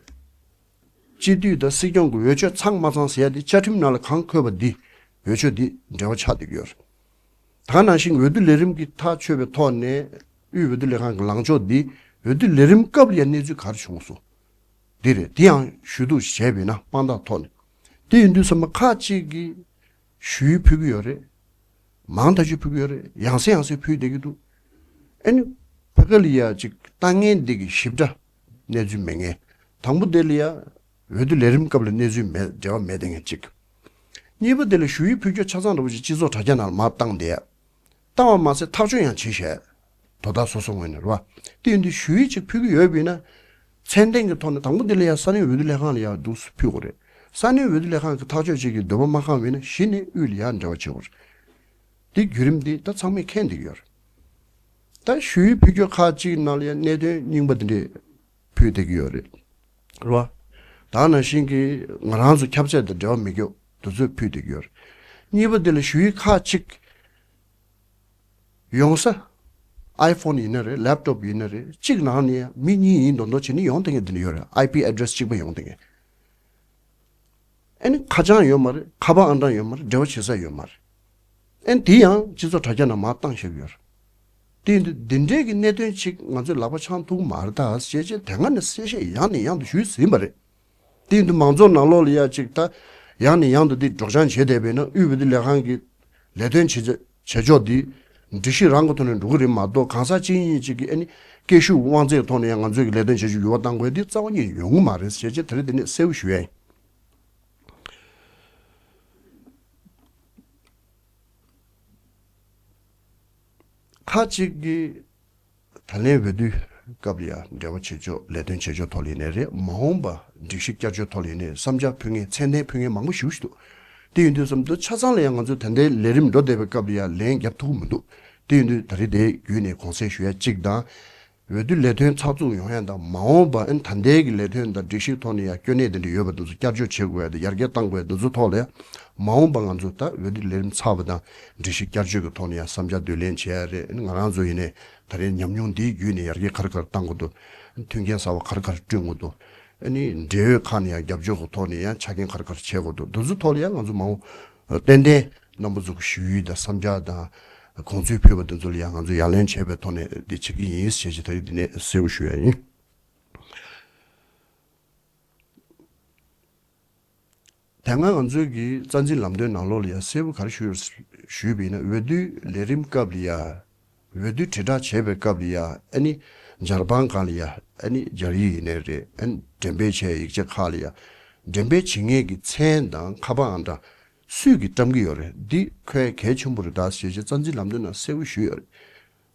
སྤྱི་འཐུས་དང་སྲིད་སྐྱོང་གི་འོས་ཆོས་ཚང་མ་ཚང་ཟེར་ཡ་དེ་བཅའ་ཁྲིམས་ནང་ལ་གང་འཁོད་པ་འདི་འོས་ཆོས་འདི་འབྲེལ་བ་ཆགས་བསྡད་ཀྱི་ཡོད་རེད། ད་ག་ནང་བཞིན་འོས་བསྡུ་ལས་རིམ་གྱི་ཐག་ཆོད་པའི་ཐོག་ནས་དབུས་འོས་བསྡུ་ལས་ཁང་གི་ལངས་ཕྱོགས་འདི་འོས་བསྡུ་ལས་རིམ་སྐབས་ལ་ཡང་གནས་ཚུལ་ག་རེ་བྱུང་སོང་། འདི་རེད། དེ་ཡང་ཞུ་གཏུག་བྱས་པས་ན་དཔང་རྟགས་ཐོག་ནས། དེ་ཡིན་དུས་ཚང་མ་ཁག་ཅིག་གིས་ཞུ་ཡིག་ཕུལ་གྱི་ཡོད་རེད། མང་ཐག་ཆོད་ཕུལ་གྱི་ཡོད་རེད། ཡང་སེ་ཡང་སེ་ཕུལ་བསྡད་ཀྱི་འདུག་ཨ་ནི་ཕ་གི་ལ་ཡ་ཅིག་ལྟ་མཁན་འདི་གི་ཞིབ་ཕྲ་གནས་ཚུལ་མེད་མཁན། དང་པོ་དེ་ལ་ཡ་འོས་བསྡུ་ལས་རིམ་སྐབས་ལ་གནས་ཚུལ་མེད། འབྲེལ་བ་མེད་བསྡད་མཁན་གཅིག་གཉིས་པ་དེ་ལ་ཞུ་ཡིག་ཕུལ་རྒྱུ་ཆ་ཚང་འདྲ་པོ་ཞིག་སྤྱི་ཚོགས་དྲ་རྒྱ་ནང་ལ་མར་བཏང་བསྡད་ཡ། བཏང་བ་མ་ཟད་ཐག་གཅོད་ཡང་བྱས་ཤག་དོ་བདག་སོ་སོ་ངོས་ནས་རེད་བ། དེ་ཡིན་དུས་ཞུ་ཡིག་ཅིག་ཕུལ་གྱི་ཡོད་པ་ཡིན་ན། ཚད་ལྡན་གྱི་ཐོག་ནས་དང་པོ་འདི་ལ་ཡང་ས་གནས་འོས་བསྡུ་ལས་ཁང་ལ་ཡང་འདུག་སེ་ཕུལ་དགོས་རེད། ས་གནས་འོས་བསྡུ་ལས་ཁང་གི་ཐག་གཅོད་བྱེད་ཀྱི་འདོད་པ་མ་ཁེངས་པ་ཡིན་ན་གཞི་ནས་དབུས་ལ་ཡང་འབྲེལ་བ་བྱེད་དགོས་རེད། དེ་བརྒྱུད་རིམ་འདི་ད་ཚང་མས་མཁྱེན་བསྡད་ཀྱི་ཡོད་རེད། ད་ཞུ་ཡིག་ཕུལ་རྒྱུ་ཁག་ཅིག་ནང་ལ་ཡང་གནད་དོན་རྙིང་པ་འདི་འདྲས་ཕུལ་བསྡད་ཀྱི་ཡོད་རེད། རེད་བ། ད་ནང་བཞིན་གྱི་ང་རང་ཚོ་ཁྱབ་ཚད་དང་འབྲེལ་བ་མེད་རྒྱུ་དེ་ཚོས་ཕུལ་བསྡད་ཀྱི་ཡོད་རེད། གཉིས་པ་འདི་ལ་ཞུ་ཡིག་ཁག་ཅིག་ཡོང་ས། ཨའི་ཕོན་ཡིན་ན་རེད། ལེབ་ཊོབ་ཡིན་ན་རེད། གཅིག་ནང་ནས་མི་གཉིས་ཡིན་མདོག་མདོག་བྱས་ནས་ཡོང་བསྡད་མཁན་འདི་འདྲ་ཡོད་རེད། ཨའི་པི་ཨེ་ཌི་རེ་སི་གཅིག་པ་ཡོང་བསྡད་མཁན། ཨ་ནི་ཁ་བྱང་ཡོད་མ་རེད། ཁ་པར་ཨང་གྲངས་ཡོད་མ་རེད། འབྲེལ་བ་བྱེད་ས་ཡོད་མ་རེད། ཨ་ནི་དེ་ཡང་སྤྱི་ཚོགས་དྲ་རྒྱ་ནང་མར་བཏང་བཞག་གི་ཡོད་རེད། དེ་ཡིན་དུས་འདི་འདྲའི་གི་གནད་དོན་ཅིག་ང་ཚོས་ལག་པ་འཆང་ཐུབ་ཀྱི་མ་རེད་ད་ཞེས་བྱས་དེ་སྔ་ནས་གསལ་བཤད་ཡང་ནས་ཡང་དུ་ཞུས་ཟིན་པ་རེད། དེ་ཡིན་དུས་མང་ཚོགས་ནང་ལོགས་ལ་ཡ་ཅིག་ད་ཡང་ནས་ཡང་དུ་འདི་སྒྲོག་སྦྱང་བྱས་བསྡད་པས་ན་དབུས་འོས་བསྡུ་ལས་ཁང་གི་ལས་དོན་བྱེད་བྱེད་ཕྱོགས་འདི་སྒྲིག་གཞི་རང་གི་ཐོག་ནས་འགྲོ་གི་རེད་མ་གཏོགས་གང་ཟག་གཅིག་གཉིས་ཅིག་གིས་ཨ་ནི་སྐད་ཤུགས་དབང་ཚད་ཐོག་ནས་ཡང་ང་ཚོས་ཀྱི་ལས་དོན་བྱེད་ཕྱོགས་འགྱུར་བ་གཏང་དགོས་འདི་རྩ་བ་ཉིད་ཡོང་གི་མ་རེད་ཞེས་བྱས་དེ་རིང་འདི་ནས་གསལ་པོ་ཞུ་ཡ་ཡིན། ཁག་ཅིག་གིས་ད་ལན་འོས་བསྡུའི་སྐབས་ལ་ཡང་འབྲེལ་བ་བྱེད་ཕྱོགས་ལས་དོན་བྱེད་ཕྱོགས་ཐོག་ལ་ཡིན་ནའི་རེད། མ་འོངས་པ་སྒྲིག་གཞི་བསྐྱར་བཅོས་ཐོག་ལ་ཡིན་ནའི་བསམ་འཆར་ཕུལ་མཁན་མཚན་ལྡན་ཕུལ་མཁན་མང་པོ་ཞེ་པོ་ཞིག་འདུག་དེ་ཡིན་དུས་ཙམ་དུ་ཆ་ཚང་ལ་ཡང་ང་ཚོས་ད་ལྟའི་ལས་རིམ་འགྲོ་བསྡད་པའི་སྐབས་ལ་ཡང་ལན་རྒྱབ་ཐུབ་ཀྱི་མི་འདུག་དེ་ཡིན་དུས་ད་རེས་དེའི་བརྒྱུད་ནས་དགོངས་སེལ་ཞུ་ཡ་གཅིག་དང་། འོས་བསྡུ་ལས་དོན་ཚགས་ཚུད་ཡོང་ཡ་དང་མ་འོངས་པ་ཨ་ནི་ད་ལྟའི་གི་ལས་དོན་དང་སྒྲིག་གཞིའི་ཐོག་ནས་ཡང་སྐྱོན་གནད་དེ་འདྲ་ཡོད་པ་དེ་ཚོ་བསྐྱར་བཅོས་བྱེད་དགོས་ཡ་དང་ཡར་རྒྱས་གཏང་དགོས་ཡ་དེ་ཚོ་ཐོག་ལ་ཡང་མ་འོངས་པ་ང་ཚོ་ད་འོས་བསྡུ་ལས་རིམ་ཚར་བ་དང་སྒྲིག་གཞི་བསྐྱར་བཅོས་ཀྱི་ཐོག་ནས་ཡང་བསམ་འཆར་བསྡུ་ལེན་བྱེད་ཡ་རེད། ཨ་ནི་ང་རང་ཚོ་ཡིན་ནའི་ད་རེས་ཉམས་མྱོང་འདིའི་བརྒྱུད་ནས་ཡར་རྒྱས་ག་རེ་ག་རེ་གཏང་དགོས་འདུག་མཐུན་རྐྱེན་གསར་པ་ག་རེ་ག་རེ་བསྐྲུན་དགོས་འདུག་ཨ་ནི་འབྲེལ་ཡོད་ཁག་ནས་ཡང་རྒྱབ་སྐྱོར་གྱི་ཐོག་ནས་ཡང་ཆ་རྐྱེན་ག་རེ་ག་རེ་བྱེད་དགོས་འདུག་དེ་ཚོ་ཐོག་ལ་ཡང་ང་ཚོ་མ་འོངས་ཏན་ཏན་རྣམ་པ་ཚོ་གི་ཞུ་ཡིག་དང་བསམ་འཆར་དང་དགོངས་ཚུལ་ཕུལ་བ་དེ་ཚོ་ལ་ཡང་ང་ཚོས་ཡ་ལན་བྱས་པའི་ཐོག་ནས་འདི་བྱེད་ཀྱི་ཡིན་ཞེས་བྱས་ད་རེས་འདི་ནས་གསལ་པོ་ཞུ་ཡ་ཡིན། དེ་སྔ་ང་ཚོའི་གི་རྩ་འཛིན་ལམ་སྟོན་ནང་ལོགས་ལ་ཡང་གསལ་པོ་ག་རེ་ཞུས་ཡོད་ཞུས་པ་ཡིན་ན་འོས་བསྡུའི་ལས་རིམ་སྐབས་ལ་ཡང་འོས་བསྡུ་དྲིལ་བསྒྲགས་བྱས་པའི་སྐབས་ལ་ཡང་ཨ་ནི་འཇར་པན་སྒང་ལ་ཡང་ཨ་ནི་སྦྱར་ཡིག་ཡིན་ནའི་རེད། ཨ་ནི་འགྲེམས་སྤེལ་བྱས་ཡིག་ཆ་ཁག་ལ་ཡང་འགྲེམས་སྤེལ་བྱེད་མཁན་གྱི་མཚན་དང་ཁ་པར་ཨང་གྲངས་སུས་ཀྱིས་བཀྲམ་གྱི་ཡོད་རེད། འདི་ཁོའི་གལ་ཆེན་པོ་རེད་ད་ཞེས་བྱས་རྩ་འཛིན་ལམ་སྟོན་ནང་གསལ་པོ་ཞུས་ཡོད་རེད།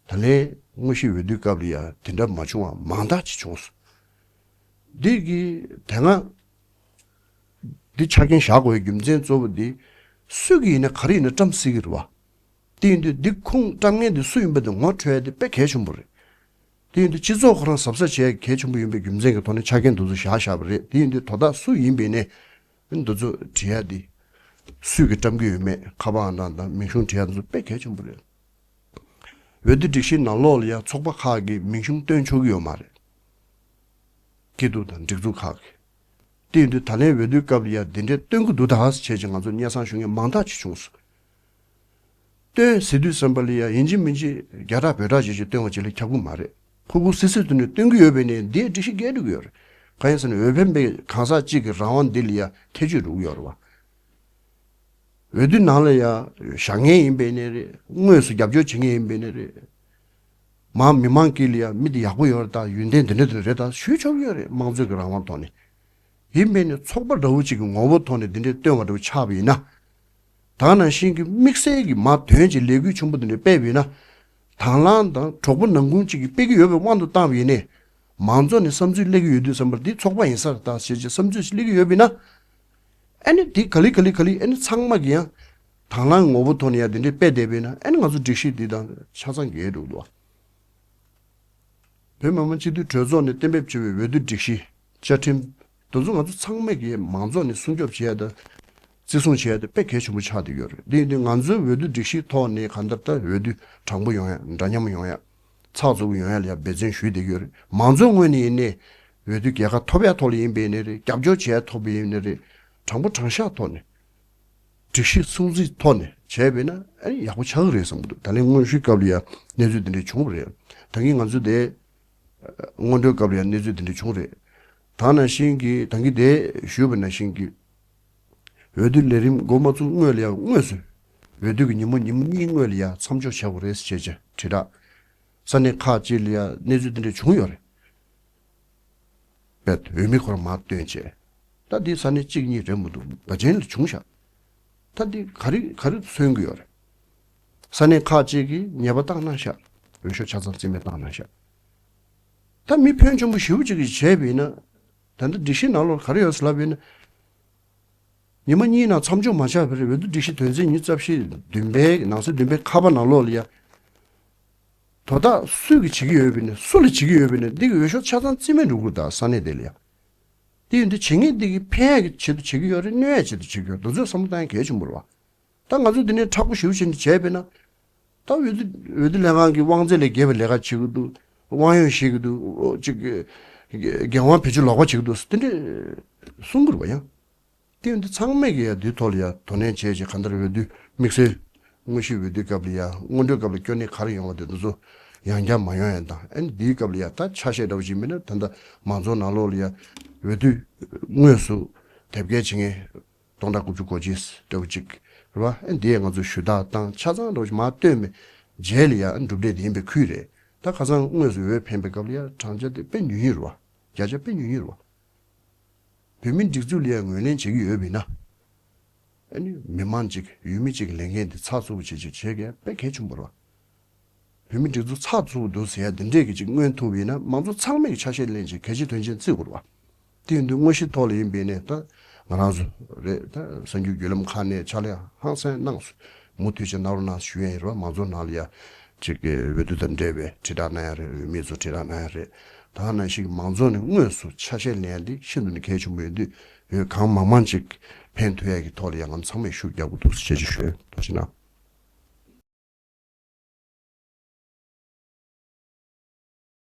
ད་ལན་དངོས་གཞི་འོས་བསྡུའི་སྐབས་ལ་ཡང་དེ་འདྲ་མ་བྱུང་བ་མང་དག་ཅིག་བྱུང་སོང་། འདི་གི་དེ་སྔ་འདི་ཆ་རྐྱེན་བཞག་དགོས་པའི་རྒྱུ་མཚན་གཙོ་བོ་འདི་སུ་གིས་ཡིན་ན་ག་རེ་ཡིན་ན་བཀྲམ་སྲིད་ཀྱི་རེད་བ། དེ་ཡིན་དུས་འདི་ཁུངས་བཀྲམ་མཁན་འདི་སུ་ཡིན་པ་འདི་ངོ་འཕྲོད་ཡ་དེ་དཔེ་གལ་ཆེན་པོ་རེད། དེ་ཡིན་དུས་སྤྱི་ཚོགས་ཁོ་རང་གཟབ་གཟབ་བྱེད་ཡ་གལ་ཆེན་པོ་ཡིན་པའི་རྒྱུ་མཚན་གྱི་ཐོག་ནས་ཆ་རྐྱེན་འདི་ཚོ་བཞག་བཞག་པ་རེད། དེ་ཡིན་དུས་དོ་བདག་སུ་ཡིན་པའི་ནས་འདི་ཚོ་བྲིས་ཡ་འདི་སུས་ཀྱིས་བཀྲམ་གྱི་ཡོད་མེད་ཁ་པར་ཨང་གྲངས་དང་མིང་གཞུང་བྲིས་ཡ་འདི་ཚོ་དཔེ་གལ་ཆེན་པོ་རེད། འོས་བསྡུ་སྒྲིག་གཞིའི་ནང་ལོགས་ལ་ཡང་ཚོགས་པ་ཁག་གིས་མིང་གཞུང་བཏོན་ཆོག་གི་ཡོད་མ་རེད། སྐྱིད་སྡུག་དང་སྒྲིག་འཛུགས་ཁག་གིས། དེ་ཡིན་དུས་ད་ལན་འོས་བསྡུའི་སྐབས་ལ་ཡང་འདི་འདྲའི་བཏོན་གྱི་འདུག་ད་བྱས་ཀྱི་ང་ཚོ་སྙན་སེང་ཞུ་མཁན་མང་དག་ཅིག་བྱུང་སོང་། བཏོན་ཟེར་དུས་ཙམ་པ་ལ་ཡང་ཡིན་གཅིག་མིན་གཅིག་རྒྱ་གྲགས་བོད་གྲགས་ཅིག་ཅིག་བཏོན་པ་ཅིག་ལ་ཁྱབ་ཀྱི་མ་རེད། ཁུ་ཁུ་སིར་སིར་དུ་ནས་བཏོན་གྱི་ཡོད་པས་ནས་འདིའི་སྒྲིག་གཞི་འགལ་འགྲོ་གི་ཡོད་རེད། གང་ཡིན་ཟེར་ན་འོས་འཕེན་པའི་གང་ཟག་གཅིག་གི་རང་དབང་འདི་ལ་ཡང་ཐེ་བྱུས་འགྲོ་གི་ཡོད་རེད་བ། འོས་བསྡུ་ནང་ལ་ཡང་བཞག་མཁན་ཡིན་པས་ནས་རེད། དངོས་སུ་རྒྱབ་སྐྱོར་བྱེད་མཁན་ཡིན་པས་ནས་རེད། མང་མི་མང་དཀྱིལ་ལ་ཡང་མི་དེ་ཡག་པོ་ཡོད་རེད་ད་ཡོན་ཏན་འདི་འདྲ་འདི་འདྲ་རེད་ད་ཞུས་ཆོག་གི་ཡོད་རེད་དམངས་གཙོའི་གི་རང་དབང་ཐོག་ནས། ཡིན་པས་ནས་ཚོགས་པ་འདྲ་བོ་གཅིག་གི་ངོ་བོ་ཐོག་ནས་འདི་འདྲའི་བཏོན་པ་འདྲ་བོ་ཆགས་པ་ཡིན་ན། ད་ནང་བཞིན་གྱི་དམིགས་བསལ་གྱི་མ་དོན་གྱི་ལས་འགུལ་ཆེན་པོ་འདི་འདྲ་སྤེལ་བ་ཡིན་ན། དང་བླངས་དང་གྲོགས་པོ་ནང་ཁུལ་གཅིག་གིས་སྤེལ་གྱི་ཡོད་པའི་དབང་དུ་བཏང་བ་ཡིན་ནས། མང་ཚོགས་ནས་བསམ་ཚུལ་སླེབས་ཀྱི་ཡོད་དུས་ཙམ་པར་འདི་ཚོགས་པ་ཡིན་ས་རེད་ད་ཞེས་བྱས་བསམ་ཚུལ་ཞིག་སླེབས་ཀྱི་ཡོད་པ་ཡིན་ན། ཨ་ནི་འདི་ག་ལེ་ག་ལེ་ག་ལེ་ཨ་ནི་ཚང་མ་གིས་ཡང་། དང་བླངས་ངོ་བོ་ཐོག་ནས་ཡ་དེ་འདྲས་སྤེལ་བསྡད་པས་ན། ཨ་ནི་ང་ཚོ་སྒྲིག་གཞི་འདི་དང་ཆ་ཚང་འགལ་འགྲོ་གི་འདུག་བ། བོད་མི་མང་སྤྱི་འཐུས་གྲོས་ཚོགས་ནས་གཏན་འབེབས་བྱས་པའི་འོས་བསྡུ་སྒྲིག་གཞི། བཅའ་ཁྲིམས། དེ་ཚོ་ང་ཚོ་ཚང་མས་ཀྱི་མང་ཚོགས་ནས་སྲུང་སྐྱོབ་བྱེད་ཡ་དང་བརྩི་སྲུང་བྱེད་ཡ་དེ་དཔེ་གལ་ཆེན་པོ་ཆགས་བསྡད་ཡོད་རེད། དེ་ཡིན་དུས་ང་ཚོའི་འོས་བསྡུ་སྒྲིག་གཞིའི་ཐོག་ནས་གང་ལྟར་ད་འོས་བསྡུ་དྲང་པོ་ཡོང་ཡ། འདྲ་མཉམ་ཡོང་ཡ། ཚགས་ཚུད་པོ་ཡོང་ཡ་ལ་ཡ་འབད་བརྩོན་ཞུས་བསྡད་ཡོད་རེད། མང་ཚོགས་ངོས་ནས་ཡིན་ནའི་འོས་བསྡུ་རྒྱལ་ཁ་ཐོབ་ཡ་ཐོག་ལ་ཡིན་པ་ཡིན་ནའི་རེད། རྒྱབ་སྐྱོར་བྱེད་ཡ་ཐོག་ལ་ཡིན་ནའི་རེད། དྲང་པོ་དྲང་བཞག་ཐོག་ནས། སྒྲིག་གཞི་སྲུང་བརྩིའི་ཐོག་ནས་བྱས་པས་ན་ཨ་ནི་ཡག་པོ་ཆགས་ཀྱི་རེད་བསམ་གྱི་འདུག། ད་ལན་སྔོན་ཤོས་སྐབས་ལ་ཡང་གནས་ཚུལ་འདི་འདྲ་བྱུང་བ་རེད། ད་གིན་ང་ཚོ་དེ་སྔོན་འགྲོའི་སྐབས་ལ་ཡང་གནས་ཚུལ་འདི་འདྲ་བྱུང་རེད། ད་ནང་བཞིན་གྱི་ད་གིན་དེ་ཞུས་པ་ནང་བཞིན་གྱི་འོས་བསྡུ་ལས་རིམ་འགོ་མ་བཙུགས་སྔོན་ལ་ཡང་དངོས་སུ་འོས་བསྡུ་གི་ཉིན་མོ་ཉིན་མོ་གཉིས་སྔོན་ལ་ཡང་མཚམས་འཇོག་བྱ་དགོས་རེད་ཟེར་བྱས་བྱས་དྲིལ་བསྒྲགས། ས་གནས་ཁག་ཅིག་ལ་ཡང་གནས་ཚུལ་འདི་འདྲ་བྱུང་ཡོད་རེད། པས་འོས་མི་ཁོ་རང་མར་བཏོན་བྱས། ད་འདི་ས་གནས་གཅིག་གཉིས་རེད་མི་འདུག། བ་ཅན་ལ་བྱུང་ཤག། ད་འདི་ག་རེ་ག་རེ་མཚོན་གྱི་ཡོད་རེད། ས་གནས་ཁག་ཅིག་གིས་ཉེས་པ་བཏང་གནང་ཤག། འོས་ཤོག་ཆ་ཚང་རྩིས་མེད་བཏང་གནང་ཤག། ད་མི་ཕོན་ཆེན་པོ་ཞེ་པོ་ཅིག་གིས་བྱས་པ་ཡིན་ན། ད་ལྟ་སྒྲིག་གཞི་ནང་ལོགས་ག་རེ་ཡོད་ཟེར་ལབ་པ་ཡིན་ན། ཉི་མ་གཉིས་ནང་མཚམས་འཇོག་མ་བྱས་པའི་རེད། འོས་བསྡུ་སྒྲིག་གཞི་དོན་ཚན་ཉི་ཤུ་རྩ་བཞི་བདུན་པའི་ནང་གསེས་བདུན་པའི་ཁ་པ་ནང་ལོགས་ལ་ཡ། དོ་བདག་སུས་ཀྱིས་བྱེད་ཀྱི་ཡོད་པས་ནས་སུ་ལ་བྱེད་ཀྱི་ཡོད་པས་ནས་འདི་གི་འོས་ཤོག་ཆ་ཚང་རྩིས་མེད་འགྲོ་གི་རེད། ད་ས་གནས་དེ་ལ་ཡ། དེ་ཡིན་དུས་བྱེད་མཁན་འདི་གིས་ཕན་ཡག་གི་ཆེད་དུ་བྱེད་ཀྱི་ཡོད་རེད། གནོད་ཡག་ཆེད་དུ་བྱེད་ཀྱི་ཡོད་རེད། འདི་ཚོས་བསམ་བློ་གཏོང་ཡག་གལ་ཆེན་པོ་རེད་བ། ད་ང་ཚོ་འདི་ནས་མཁྲེགས་པོ་ཞེ་པོ་བྱས་ནས་བྱས་པས་ན། ད་འོས་བསྡུ་འོས་བསྡུ་ལྷན་ཁང་གི་དབང་ཚད་ལས་བརྒལ་བའི་ལས་ཀ་བྱེད་ཀྱི་འདུག། དབང་ཡོད་བཤད་ཀྱི་འདུག། ཨོ་ཅིག་འགན་དབང་བེད་སྤྱོད་ལོག་པ་བྱེད་ཀྱི་འདུག། དེ་འདྲས་གསུང་གི་རེད་བ་ཡང་། དེ་འདི་ཚང་མས་ཀྱི་ཡ་འདིའི་ཐོག་ལ་ཡ་དོ་ནན་བྱས་བྱས་གང་ལྟར་འོས་བསྡུ་དམིགས་བསལ་དངོས་གཞི་འོས་བསྡུའི་སྐབས་ལ་ཡ་སྔོན་འགྲོའི་སྐབས་ལ་སྐྱོན་གནད་ག་རེ་ཡོང་བ་དེ་འདི་ཚོ་ཡང་བསྐྱར་མ་ཡོང་ཡ་དང་། ཨ་ནི་འདིའི་སྐབས་ལ་ཡ་ད་ཆ་ཤས་འདྲ་བོ་ཞིག་མིན་ན་ད་ལྟ་མང་ཚོགས་ནང་ལོགས་ལ་ཡ་འོས་བསྡུ་དངོས་སུ་དེབ་སྐྱེལ་བྱེད་མཁན་སྟོང་ཕྲག་དགུ་བཅུ་གོ་གཅིག་འདྲ་བོ་ཅིག་རེད་བ། ཨ་ནི་འདི་ཡ་ང་ཚོ་ཞུ་དག་དང་ཆ་ཚང་འདྲ་བོ་ཞིག་མར་བཏོན་མེད་རྗེས་ལ་ཡ་ཨ་ནི་གྲུབ་འབྲས་དེ་ཡིན་པའི་ཁུལ་རེད། ད་ཁ་སང་དངོས་སུ་འོས་འཕེན་པའི་སྐབས་ལ་ཡ་གྲངས་ཆ་དེ་དཔེ་ཉུང་ཉུང་རེད་བ། བརྒྱ་ཆ་དཔེ་ཉུང་ཉུང་རེད་བ། བོད་མིའི་སྒྲིག་འཛུགས་ལ་ཡང་ངོས་ལེན་བྱེད་ཀྱི་ཡོད་པ་ཡིན་ན། ཨ་ནི་མི་མང་གཅིག་ཡུལ་མི་གཅིག་གི་ལས་འགན་དེ་ཚགས་ཚུད་པོ་བྱེད་བྱེད་བྱེད་མཁན་དཔེ་གལ་ཆེན་པོ་རེད་བ། བོད་མིའི་སྒྲིག་འཛུགས་ཚགས་ཚུད་པོ་འདུག་ཟེར་ཡ་དེ་འདྲས་ཀྱི་ཅིག་མངོན་ཐུབ་པ་ཡིན་ན་མང་ཚོགས་ཚང་མས་ཀྱི་ཆ་ཤས་ལེན་བྱེད་གལ་ཆེ་དོན་ཆེན་བརྩི་དགོས་རེད་བ། དེ་ཡིན་དུས་དངོས་གཞིའི་ཐོག་ལ་ཡིན་པ་ཡིན་ནའི་ད་ང་རང་ཚོ་རེད། ད་གསར་འགྱུར་བརྒྱུད་ལམ་ཁག་ནས་ཕྱག་ལས་ཧང་སང་གནང་སོང་། མུ་མཐུད་ཅིག་གནང་རོགས་གནང་ཞུ་ཡ་ཡིན་རེད་བ། མང་ཚོགས་ནང་ལ་ཡ་ཅིག་གི་འོས་བསྡུ་དང་འབྲེལ་བའི་དྲིལ་བསྒྲགས་གནང་ཡ་རེད། འོས་མི་ཚོ་དྲིལ་བསྒྲགས་གནང་ཡ་རེད། ད་ནང་བཞིན་མང་ཚོགས་ནས་དངོས་སུ་ཆ་ཤས་ལེན་ཡ་འདི་ཤིན་ཏུ་ནས་གལ་ཆེན་པོ་ཡིན་དུས་འོས་གང་མང་མང་ཅིག་འཕེན་ཐུབ་ཡ་གི་ཐོག་ལ་ཡ་ང་ཚོ་ཚང་མས་ཤུགས་རྒྱག་དགོས་འདུག་ཞེས་ཅིག་ཞུ་ཡ། ཐུགས་རྗེ་གནང་།